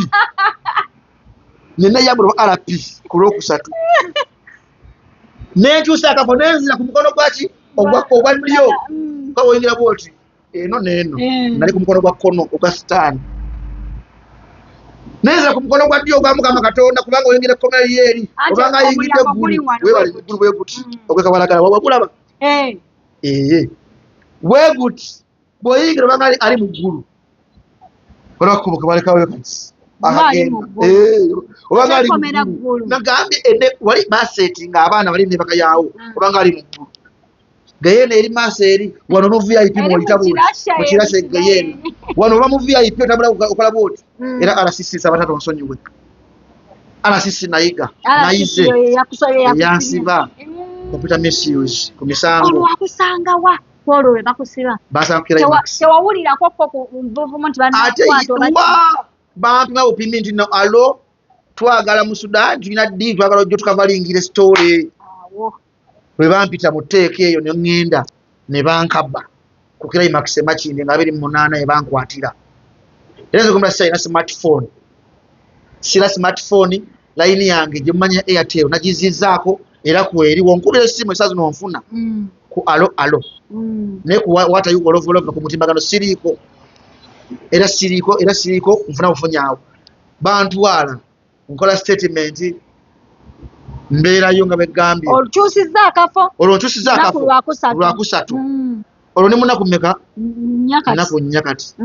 nenayambula oba RP ku lwokusatu, nenkyusa akafo nenzira ku mukono gwaki ogwa ddyo. Nga woyingira bwoti eno neeno. Nali ku mukono gwa kkono ogwa Sitaani, nenzira ku mukono gwa ddyo ogwa Mukama Katonda, kubanga oyingira ekkomera liri eri obanga ayingidde eggulu. Webale eggulu bwe guti. Ogwekabalagala wagulaba. Ee, bwe guti bw'oyingira obanga ali mu ggulu, olwakubo kebalekawo kati obanga ali mu ggulu. Nagambye ene wali basetinga abaana bali nebaka yaawo. Obanga ali mu ggulu, geyeena eri maaso eri wano no VIP mw'oyita bwoti mu kirashe geyeena wano oba mu VIP otambula okola bwoti. Era RCC sabatatu onsonyiwe, RCC nayiga nayize eyansiba computer misuse ku misango. Olwo wakusanga wa kwolwo lwe bakusiba? Basankira. Tewawulirako ko ku nvuvumu nti ate banakukwata oba wa bampima bupimi nti no alo twagala mu Sudan tulina ddi twagala ojjo tukavalingira story. Awo. Bwe bampita mu tteeka eyo ne ŋŋenda ne bankaba ku Climax e Makindye nga 28 ne bankwatira. Era nze kumula sirina smartphone, sira smartphone, layini yange gye mumanya Airtel nagizizzaako era kweri wonkubira essimu esaa zino onfuna ku alo alo. Naye ku watayo olovolova ku mutimbagano siriiko, era siriiko, era siriiko, nfuna bufunyi awo. Bantwala nkola statement, mbeerayo nga begambye. Okyusizza akafo. Olwo nkyusiza lunaku akafo. Lwakusatu. Lwakusatu. Olwo ne munaku mmeka? Nnya kati. Nnaku 4 kati.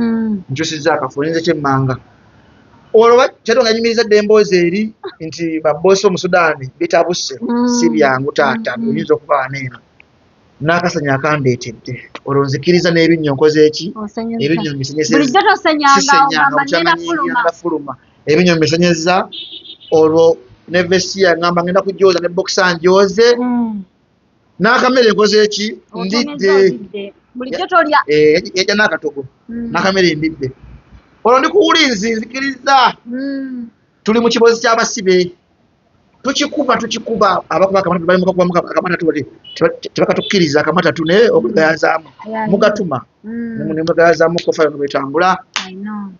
Nkyusiza akafo ninze kyemmanga olwo kyatonga nyimiriza dda emboozi eri nti baboosi omusudaani bitabuse. Si byangu taata. Oyinza okuba waneeno n'akasanya akandeetedde olwo nzikiriza n'ebinnyo nkoze eki? Osenyeza. Ebinnyo mbisenyeza. Bulijjo tosenyanga. Sisenyanga. Ogamba bukyanga ngenda nyingira fuluma. Nafuluma ebinnyo mbisenyeza olwo ne vesti yangamba ngenda kugyoza ne bokisa njoze. N'akamere nkoze eki? Otonezza. Ndidde. Olidde, bulijjo tolya. Eh, yajja n'akatogo. N'akamere ndidde, olwo ndi ku wulinzi nzikiriza. Tuli mu kibozi ky'abasibe tukikuba tukikuba abakuba akamatatu bali mukakubamu akamatatu bati tebakatukkiriza akamatatu naye okugayazaamu mugatuma. Nemugayazaamu kofa yano bwetambula. I know.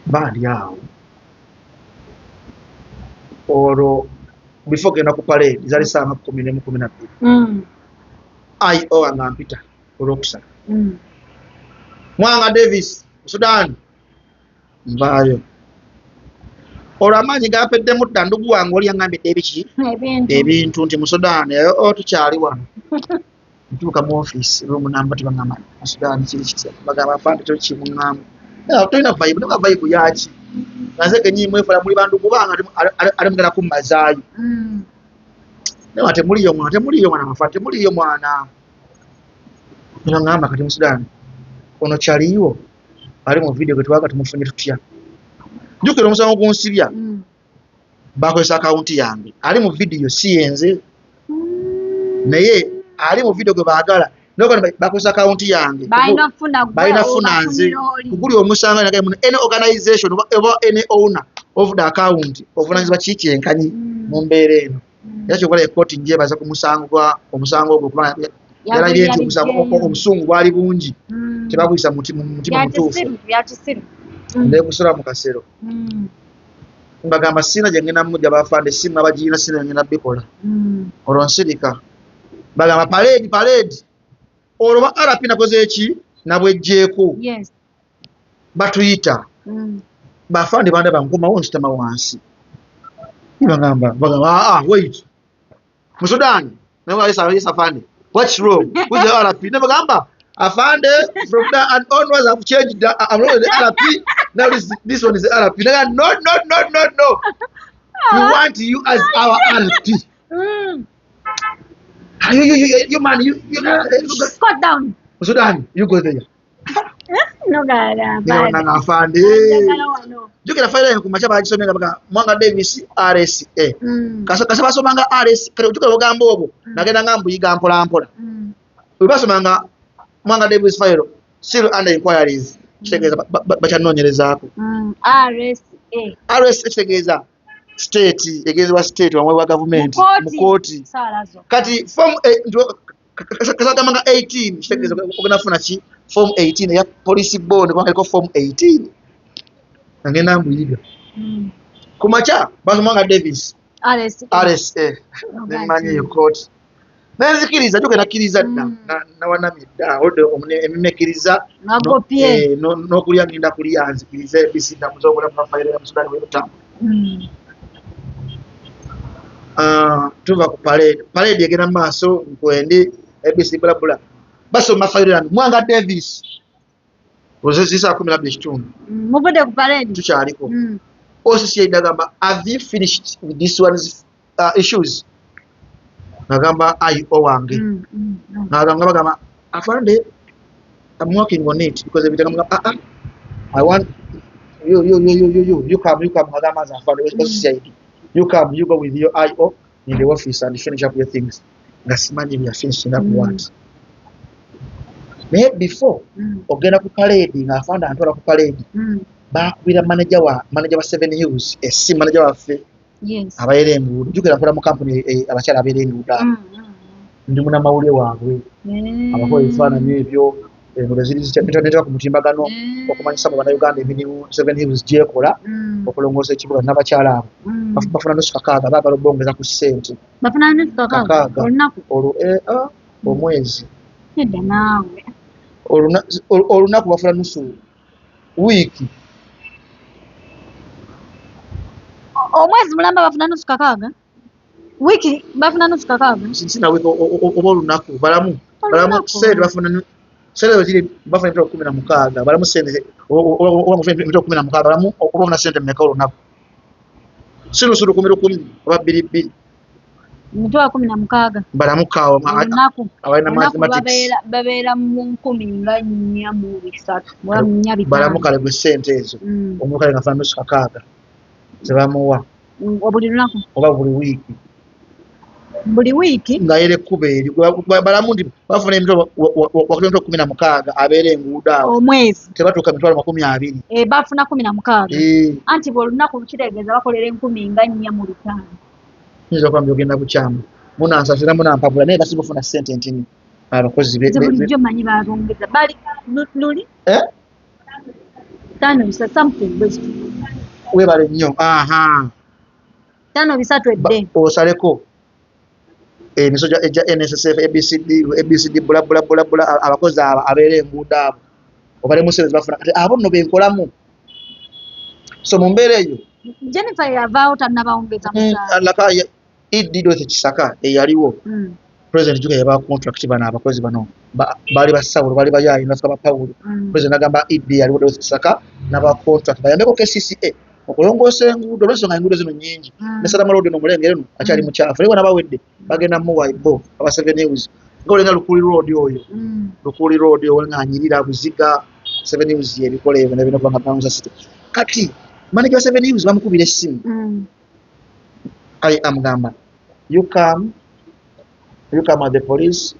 Bandi awo olwo before genda ku parade zaali saawa nga 11, 12. Io nga mpita olwokusatu. Mwanga Davis Sudan nvaayo olwo amaanyi gampeddemu dda ndugu wange oli yaŋŋambidde ebiki. Ebintu. Ebintu nti mu Sudan o tukyali wano ntuuka mu ofiisi room namba tebagamba mu Sudan kiri kitya, bagamba afande tokimuŋŋamba tolina vibe naga vibe yaki nga nze kenyini mwefula muli bandugu bange ate mugenda kummazaayo. Naye temuliyo mwana, temuliyo mwana mafa, temuliyo mwana. Nebaŋŋamba kati mu Sudan ono kyaliwo ali mu video gwe twaga tumufunye tutya, jjukira omusango gunsibya. Bakozesa akawunti yange ali mu vidiyo si yenze. Naye ali mu vidiyo gwe baagala naye bakozesa akawunti yange. Balina kufuna gwe. Balina funa nze. Obafunira oli. Kuguli omusango nagaye muno any organization oba any owner of the account obuvunanyizibwa kikyenkanyi mu mbeera eno. Era kyokola ekooti njebaza ku musango gwa omusango ogwo kubanga yalabye nti omusango obusungu bwali bungi. Tebaguyisa mu mutima mutuufu. Byakisiru, byakisiru. Negusola mu kasero. Mbagamba siina gye ngenda mujja bafande simu abagiina siina gye ngenda bikola. Olwo nsirika bagamba parade parade olwo ba RP nakoze eki nabwejjeeko. Batuyita. Bafande bandaba nkomawo nsitama wansi bagamba bagamba ah, ah, wait, Musudan yes afande, what's wrong who's the RP? Ne bagamba afande from there and onwards I've changed I'm not the RP now, this one is the RP. Naga, no no no no no, we want you as our RP. Ah, you man you Squat down. Sudan, you go there. Nogamba afande, jjukira fayiro yange ku makya bagisomye nga bagamba Mwanga Davis RSA. Kasa basomanga RS, kale ojjukira obugambo obwo, nagenda nga mbuyiga mpola mpola. Bwe basomanga Mwanga Davis file still under inquiries, kitegeeza bakyanoonyerezaako. RSA. RSA kitegeeza state, egezebwa state wamwe wa gavumenti mu kooti. Kati form kasagamba nga 18 kitegeeza ogenda kufuna ki form 18 eya police bond, kubanga eriko form 18. Nagenda mbuyiga. Ku makya basoma nga Davis RSA, nemmanyi eyo kooti nenzikiriza, jjuka nakkiriza dda, nawanamye dda oludde emimekkiriza n'okulya ngenda kulya nzikiriza ABC ndamuza obulamu bwa fayiro ya Musudani bwe butambula. Tuva ku parade, parade egenda mu maaso, nkwendi ABC bulabula, basoma fayiro yange Mwanga Davis ozezisa 12:15. Muvudde ku parade? Tukyaliko. OCC agamba, "Have you finished with this one's issues?" Nagamba IO wange. Nagamba bagamba, "Afande, I'm working on it," because every time, "Ah ah, I want you you you you you you you come, you come." Nagamba, "Afande, OCCID, you come, you go with your IO in the office and finish up your things." Nga simanyi bya finishing up what. Naye before ogenda ku parade, nga afande antwala ku parade, bakubira manager wa Seven Hills essimu, manager waffe abaera enguudo. Jjukira nkola mu kampuni abakyala abeera enguudo abo. Ndi munamawulire waabwe, abakola ebifaananyi ebyo, enguudo ziri zitya ku mutimbagano, okumanyisa mu bannayuganda emirimu Seven Hills gyekola okulongoosa ekibuga. N'abakyala abo bafuna nusu kakaaga, baagala obongeza ku ssente. Bafuna nusu kakaaga? Kakaaga. Olunaku? Olwo omwezi. Nedda naawe. Olunaku bafuna nusu, wiiki. Omwezi mulamba bafuna nusu kakaaga, wiiki bafuna nusu kakaaga? Sina wiiki oba olunaku, balamu balamu. Olunaku. Sente bafuna sente ziri bafuna emitwalo 16, balamu sente oba mufuna emitwalo 16, balamu oba ofuna sente mmeka olunaku? Si nusu, lukumi lukumi oba bbiri bbiri. Emitwalo 16. Balamu kaawo olunaku. Abalina Olunaku. mathematics. Babeera mu 1403 oba 405. Balamu kale gwe sente ezo, omuntu kale ngafuna nusu kakaaga zebamuwa. Buli lunaku? Oba buli wiiki. Buli wiiki. Nga yera ekkuba eri balamu nti bafuna emitwalo wakati emitwalo 16 abeera enguudo awo. Omwezi. Tebatuuka mitwalo 20. Eh, bafuna 16. Eh. Anti bwe olunaku kitegeeza bakolera 4500. Yinza okuba mbyogenda bukyamu, munansasira, munampabula, naye basinga ofuna ssente ntini abakozi Nze bulijjo manyi babongeza bali luli Eh? tano bisa something bwe kityo. Weebale nnyo, aha. Tano bisatu edde. Osaleko emiso egya NSSF, ABCD, ABCD, bula bula bula bula, abakozi abo abeera enguudo abo obalemu sente zebafuna. Kati abo nno benkolamu, so mu mbeera eyo Jennifer yavaawo tannabawongeza musaala. Laka ED Dorothy Kisaka eyaliwo, president juka yaba contract bano abakozi bano baali basawulo, baali bayaayi nafuka ba Pawulo. President agamba ED yaliwo Dorothy Kisaka n'aba contract bayambeko KCCA okulongoosa enguudo, olw'ensonga enguudo zino nnyingi. Ne Salama Road eno omulengere eno akyali mukyafu, naye bwe bagenda muwa bo aba Seven Hills nga olenga Lukuli Road oyo. Lukuli Road oyo nga anyirira buziga. Seven Hills ebikola ebyo nabino kubanga Bouncer City. Kati manager wa Seven Hills bamukubira essimu, amugamba, "You come, you come at the police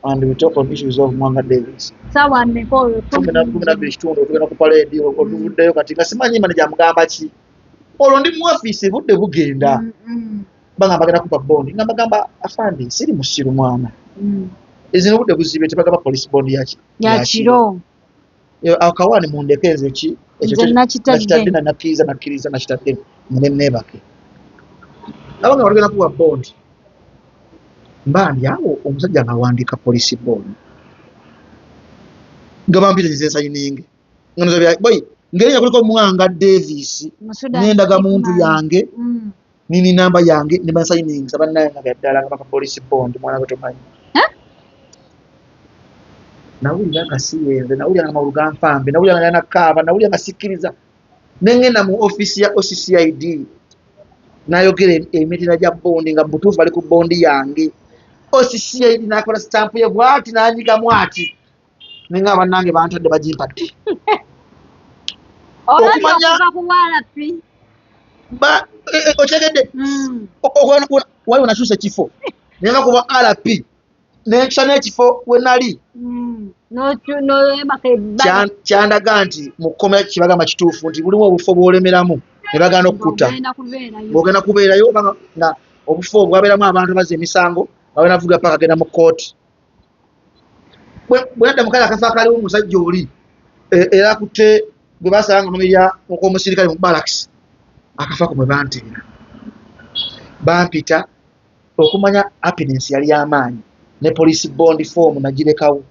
and we talk on issues of Mwanga Davis." Sawa mmeka olwo? 12:15, tugenda ku parade, oluvuddeyo. Kati nga simanyi manager amugamba ki. Olwo ndi mu ofiisi, budde bugenda, bagamba bagenda kupa bond, nga mbagamba, "Afande, siri musiru mwana, ezino obudde buzibye, tebagaba police bond yaki ya kiro." Akawaani mundeke nze ki ekyo. Nze nakitadde. Nakitadde na nakkiriza, nakkiriza, nakitadde ne neebake. Abanga batugenda kuwa bond, mba ndi awo, omusajja ng'awandiika police bond, nga bampita nze nsayininge, nga nze boy ngeri kuliko Mwanga Davis Musudan n'endagamuntu Hickman. yange nini namba yange ne bansayininga bannaye nga byaddala nga bampa police bond. Mwana gwe tomanyi. Eh? Nawulira nga siyenze, nawulira nga amagulu ganfambe, nawulira nga nakaaba, nawulira nga sikkiriza. Nengenda mu ofiisi ya OCCID, nayogera emitera gya bond, nga butuufu bali ku bond yange. OCCID nakola sitampu ye bwati, nanyigamu ati. Nenga bannange bantadde bagimpadde. Olabye Okumanya- okuva ku walapi. Okyegedde? Waliwo nakyusa ekifo naye kuba RP nenkyusa n'ekifo we nali. Noyebaka ebbali. Kyandaga nti mu kkomera kibagamba kituufu nti bulimu obufo bw'olemeramu ne bagaana okukutta. Ogenda kubeerayo. Ng'ogenda kubeerayo oba nga obufo obwo bwabeeramu abantu abazza emisango nga banavuga paka genda mu kkooti. Bwe nadda mu kale akafo akaliwo omusajja oli era akutte gwe basaba nga mamirya okw'omusirikale mu barracks, akafo ako mwe banteera bampita okumanya happiness yali y'amaanyi ne police bond form nagirekawo.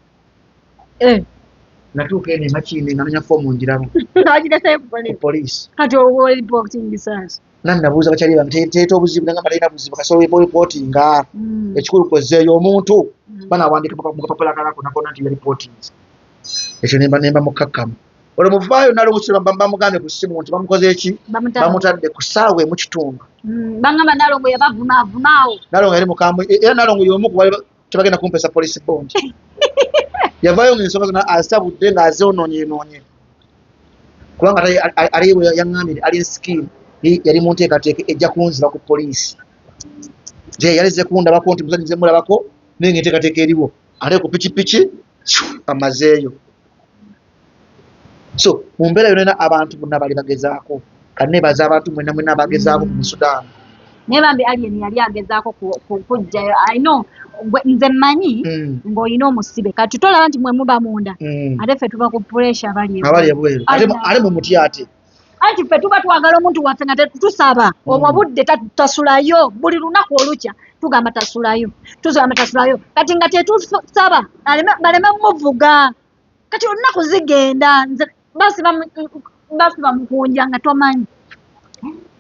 Natuuka eno emakindi nga nonya form ngiraba. Nagireseyo ku ku police. Police. Kati owo reporting sasa. Nani nabuuza bakyali bange teeta obuzibu nagamba talina buzibu kasolo reportinga. Ekikulu kwezeeyo omuntu banawandika mu kapapula kalako nakona nti reportings ekyo nemba mukkakkamu olwo muvaayo nalongo bamugambye ku ssimu nti bamukoze eki. Bamutadde ku ssaawa emu kitundu. Bangamba Nalongo yabavumaavumaawo. Nalongo yali mukambwe era Nalongo y'omu ku bali tebagenda kumpesa police bond. Yavaayo ng'ensonga zonna azisabudde ng'azoonoonyeenoonye kubanga ate bwe yaŋŋambye Alien Skin yali mu nteekateeka ejja kunziba ku poliisi nti yalize kundabako nti muzanyi nze mulabako naye ng'enteekateeka eriwo ate ku pikipiki amazeeyo. So mu mbeera yonna abantu bonna bali bagezaako kaneebaza abantu mwenna mwenna abagezaako mu Sudan. Naye bambi Alien yali agezaako kujjayo. I know nze mmanyi ng'olina omusibe kati tolaba nti mwe muba munda ate ffe tuba ku pressure bali abali ebweru ate mwe mutya ate. Anti ffe tuba twagala omuntu waffe nga tetusaba obwo budde tasulayo buli lunaku olukya tugamba tasulayo tugamba tasulayo kati nga tetusaba baleme muvuga kati olunaku zigenda nze basiba mukunja nga tomanyi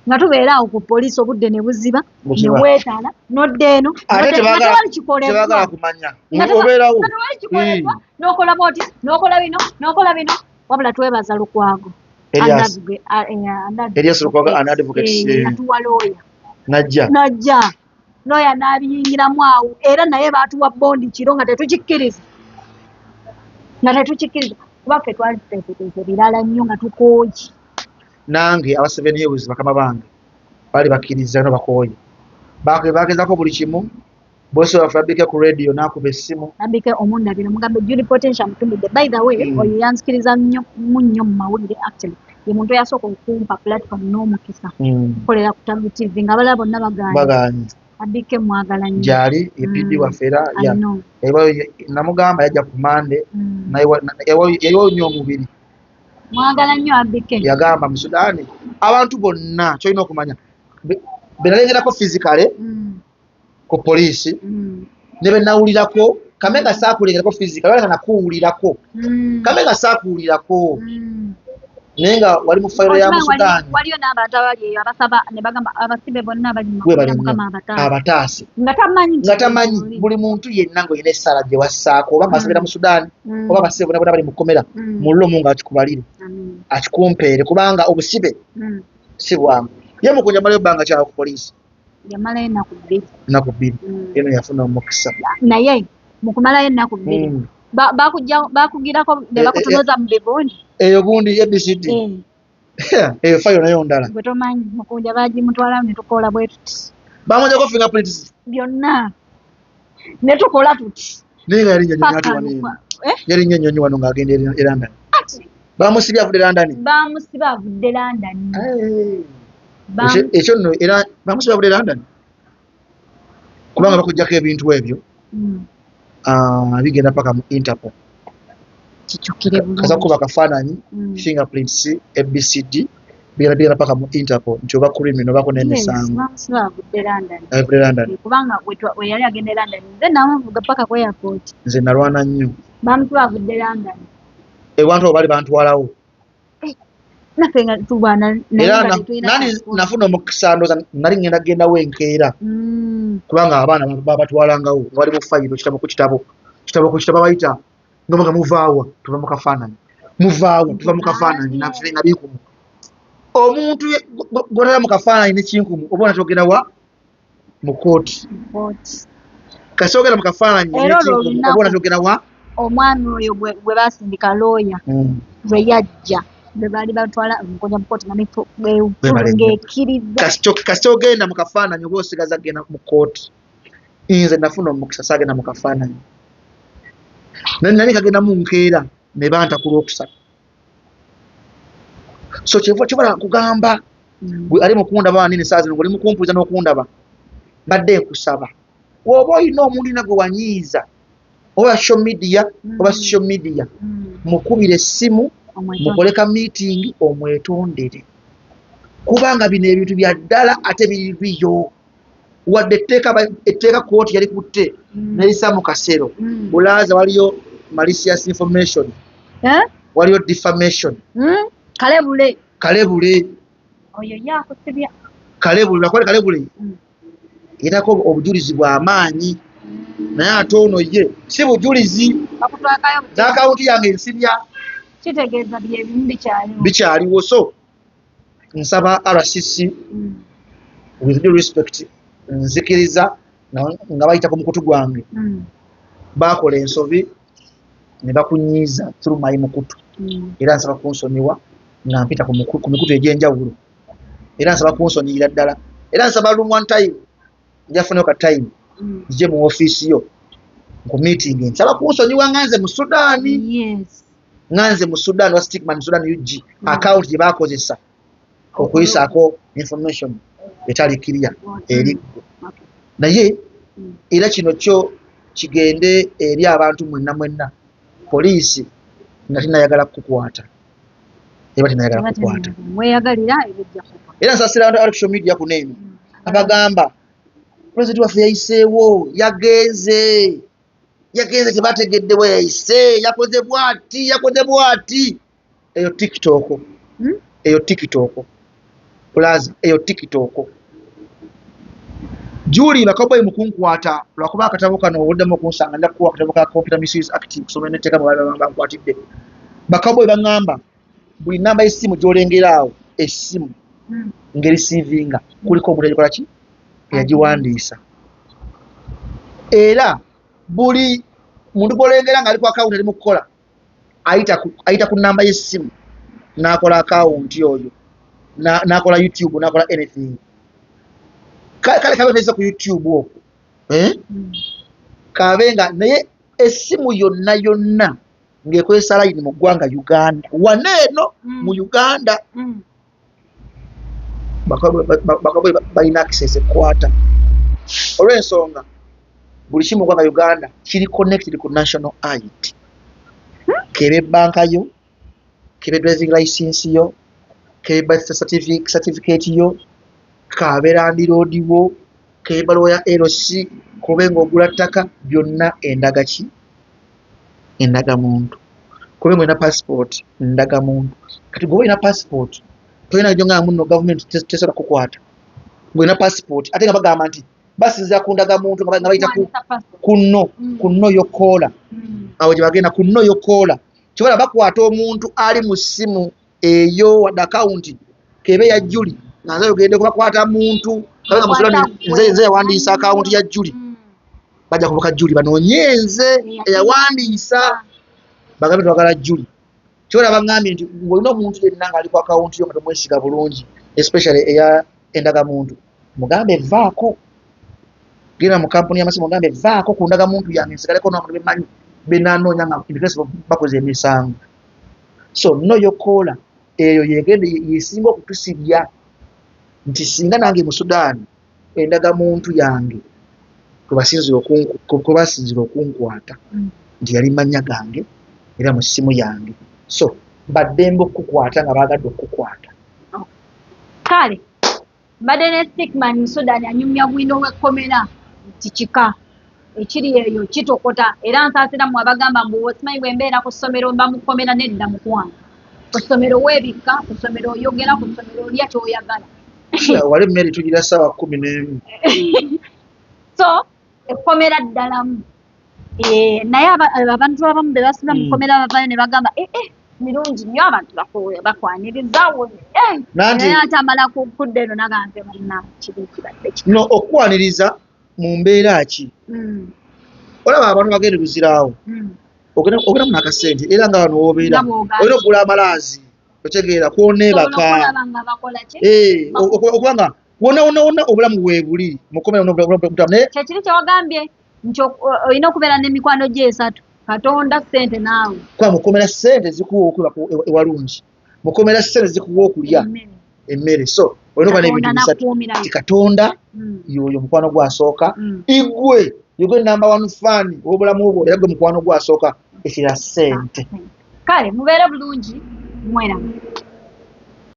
nga tubeera awo ku poliisi obudde ne buziba ne Buziba. bwetala nodda eno ate nodda eno, nga tewali kikolebwa. Tebagala kumanya Nga obeerawo. Nga tewali kikolebwa n'okola bwoti n'okola bino n'okola bino wabula twebaza Lukwago. Elias. Elias Lukwago, an advocate, Atuwa looya. Najja. Najja looya n'abiyingiramu awo era naye baatuwa bond kiro nga tetukikkiriza kuba ffe twali tuteeseteese birala nnyo nga tukooye. Nange aba Seven Hills bakama bange baali bakkiriza no bakooye. Bagezaako buli kimu bosi waffe abike ku radio n'akuba essimu. Nabike omundabiro mugambe Julie Potential mutumidde. By the way, oyo yanzikiriza nnyo mu nnyo mu mawulire. Actually ye muntu eyasooka okumpa platform n'omukisa okukolera ku Tabu TV nga abalala bonna bagaanye. Bagaanye. Abike mwagala nnyo. Gyali e PD waffe era I know. Namugamba yajja ku Mande yayiwayo nnyo omubiri. Mwagala nnyo Abike. Yagamba mu Sudaani abantu bonna kyolina okumanya be nalengerako physically ku poliisi ne be nawulirako kame nga saakulengerako physically wala nga nakuwulirako kame nga saakuwulirako naye nga wali mu fayiro ya Okimanyi Musudaani. Waliyo n'abantu abali eyo abasaba ne bagamba abasibe bonna abali mu Webale makomera nnyo. Mukama abataase. Abataase. Nga tamanyi nti Nga tamanyi oli. Buli muntu yenna ng'olina essaala gye wassaako oba ng'asabira mu Sudaani oba abasibe bonna bonna bali mu kkomera mullo mu nga akikubalire akikumpeere kubanga obusibe si bwangu. Ye Mukunja amalayo ebbanga kyawo ku poliisi? Yamalayo ennaku 2. Ennaku 2. Eno yafuna omukisa. Naye mu kumalayo ennaku 2 bakugirako ne Eh, bakutunuza mu bibundi. Eyo gundi ABCD. Eyo fayo nayo ndala. Gwe tomanyi Mukunja bagimutwala ne tukola bwe tuti. Bamujjako fingerprints. Byonna ne tukola tuti. Naye nga yalinnya ennyonyi Paka ate wano eno. Eh? Yalinnya ennyonyi wano ng'agenda e London. Ati Bamusibye avudde London. Bamusiba avudde London. Ekyo nno era bamusiba avudde London kubanga bakuggyako ebintu ebyo bigenda paka mu Interpol. Kijjukire bulungi. Kaza kuba kafaananyi fingerprints ABCD bigenda paka mu Interpol nti oba criminal obako Yes, n'emisango. bamusiba avudde London. Avudde London. Kubanga we yali agenda e London nze namuvuga paka ku airport. Nze nalwana nnyo. Bamusiba avudde London. Ewantu abo baali bantwalawo. Naffe nga tulwana naye Era nga tetulina nani kyakukola. nafuna omukisa ndowooza nali ngenda kugendawo enkeera kubanga abaana babatwalangawo nga bali mu fayiro kitabo ku kitabo kitabo ku kitabo bayita nga baga muvaawa tuva mu kafaananyi muvaawa tuva mu kafaananyi naffe nga binkumu omuntu gw'otala mu kafaananyi ne kinkumu oba onatogera wa mu kooti Kooti. kasi ogenda mu kafaananyi Era olwo n'ekinkumu oba olunaku onatogera wa. Omwami oyo gwe basindika looya lwe yajja, lwe baali batwala Mugonja mu kooti Webale nnyo. ng'ekkiriza. Kasita ogenda mu kafaananyi oba osigaza kugenda mu kooti. Nze nafuna omukisa, saagenda mu kafaananyi, naye nali kagendamu nkeera ne banta ku Lwokusatu. So kyeva kibala kugamba gwe ali mukundaba wanini saa zino, ng'oli mukumpuliza n'okundaba, mbadde nkusaba woba olina omuntu yina gwe wanyiiza, oba social media oba social media, mukubire essimu, mukole ka meeting, omwetondere, kubanga bino ebintu bya ddala ate biri biyo. Wadde etteeka kooti yali kutte nerisa mu kasero bulaaza, waliyo malicious information, waliyo defamation. Kalebule. Kalebule. Oyo yakusibya. Kalebule lwakubale kalebule yerako obujulizi bw'amaanyi, naye ate ono ye si bujulizi. Bakutwakayo. N'akawunti yange ensibya. Kitegeeza byebimu bikyaliwo. Bikyaliwo. So nsaba RCC, with due respect, nzikiriza nga bayita ku mukutu gwange, bakola ensobi ne bakunyiiza through my mukutu, era nsaba kunsonyiwa nga mpita ku mikutu egy'enjawulo, era nsaba kunsonyiyira ddala, era nsaba lumu one time njafuneyo ka time nzije mu ofiisi yo ku meeting. Nsaba kunsonyiwa nga nze mu Sudaani, nga nze mu Sudan wa Stickman Sudan UG, account gye bakozesa okuyisaako information etali clear eri ggwe. Naye era kino kyo kigende eri abantu mwenna mwenna, poliisi nga tinayagala kukukwata, eba tinayagala kukwata. Weyagalira ebijja kuba. Era nsasira abantu abali ku social media kuno eno abagamba pulezidenti waffe yayiseewo, yagenze, yagenze, tebategedde bwe yayise, yakoze bwati, yakoze bwati. Eyo TikTok. Eyo TikTok plaza, eyo TikTok. Juli bakaboyi mukunkwata lwakuba akatabo kano obuddamu okunsanga, nja kukuwa akatabo ka Computer Misuse Act kusoma netteeka mwe bali bankwatidde. Bakaboyi baŋŋamba buli namba y'essimu gy'olengera awo, essimu ng'erisiivinga kuliko omuntu agikola ki eyagiwandiisa, era buli muntu gw'olengera ng'ali ku akawunti ali mu kukola ayita ku namba y'essimu n'akola akawunti oyo, n'akola YouTube, n'akola anything. Kale kabe tayise ku YouTube okwo, eh? Kabe nga naye essimu yonna yonna ng'ekozesa layini mu ggwanga Uganda wano eno mu Uganda, bakaboyi balina access ekwata, olw'ensonga buli kimu mu ggwanga Uganda kiri connected ku national ID, kebe banka yo, kebe driving license yo, kebe birth certificate yo, kabe landlord wo, kebe baluwa ya LC, kube ng'ogula ttaka, byonna endaga ki, endagamuntu, kube ng'olina passport, ndagamuntu. Kati gwe olina passport tolina jo nga muno gavumenti tesobola kukwata ng'olina passport, ate nga bagamba nti basinziira ku ndagamuntu nga bayita ku nno ku nno yokoola awo gye bagenda ku nno yokoola. Kyobola bakwata omuntu ali mu ssimu eyo, wadde akawunti kebe ya Juli nga nze ogende kubakwata muntu kabe nga musulani nze yawandiisa akawunti ya Juli, bajja kubuka Juli banoonye nze eyawandiisa, bagambe twagala Juli. Kyobola baŋŋambye nti ng'olina omuntu yenna ng'ali ku akawunti yo nga tomwesiga bulungi, especially eya endagamuntu, mugambe vaako, genda mu kampuni y'amasimu mugambe vaako ku ndagamuntu yange nsigaleko n'abantu bemmanyi benanoonya nga in case bakoze emisango. So no yokoola eyo yegenda yesinga okutusibya nti singa nange mu Sudaani endagamuntu yange kwebasinzira okunkwata nti yali mannya gange era mu ssimu yange, so baddembe okukukwata nga baagadde okukukwata. Kale mbadde ne Stickman Musudan anyumya bwino w'ekkomera nti kika ekiri eyo kitokota, era nsaasira mmwe abagamba mbu simanyi bwe mbeera ku ssomero mba mu kkomera. Nedda mukwano, ku ssomero weebikka, ku ssomero oyogera, ku ssomero olya ky'oyagala. Wali emmere tugira ssaawa 11. So ekkomera ddalamu. Naye abantu abamu be basula mu kkomera bavayo ne bagamba eh, mirungi nnyo, abantu bakwaniriza naye ate amala kudda eno nagambe banna kiri kibadde ki. No okwaniriza mu mbeera ki? Olaba abantu bagenda luziraawo. Ogenda munakasente era nga wano wobeera olina okugula amalaazi, otegeera, kwoneebaka, okubanga wonna wonna wonna obulamu weebuli mukomera. Kyekiri kyewagambye nti olina okubeera n'emikwano gyo esatu: Katonda, ssente, naawe. Kuba mukomera ssente zikuwa okwebaka ewalungi, mukomera ssente zikuwa okulya emmere, so olina okuba n'ebintu bisatu ti Katonda yoyo mukwano gwasooka, igwe yegwe number one fan ow'obulamu bwo, era gwe mukwano gwasooka, ekira ssente. Kale mubeere bulungi, mweraba.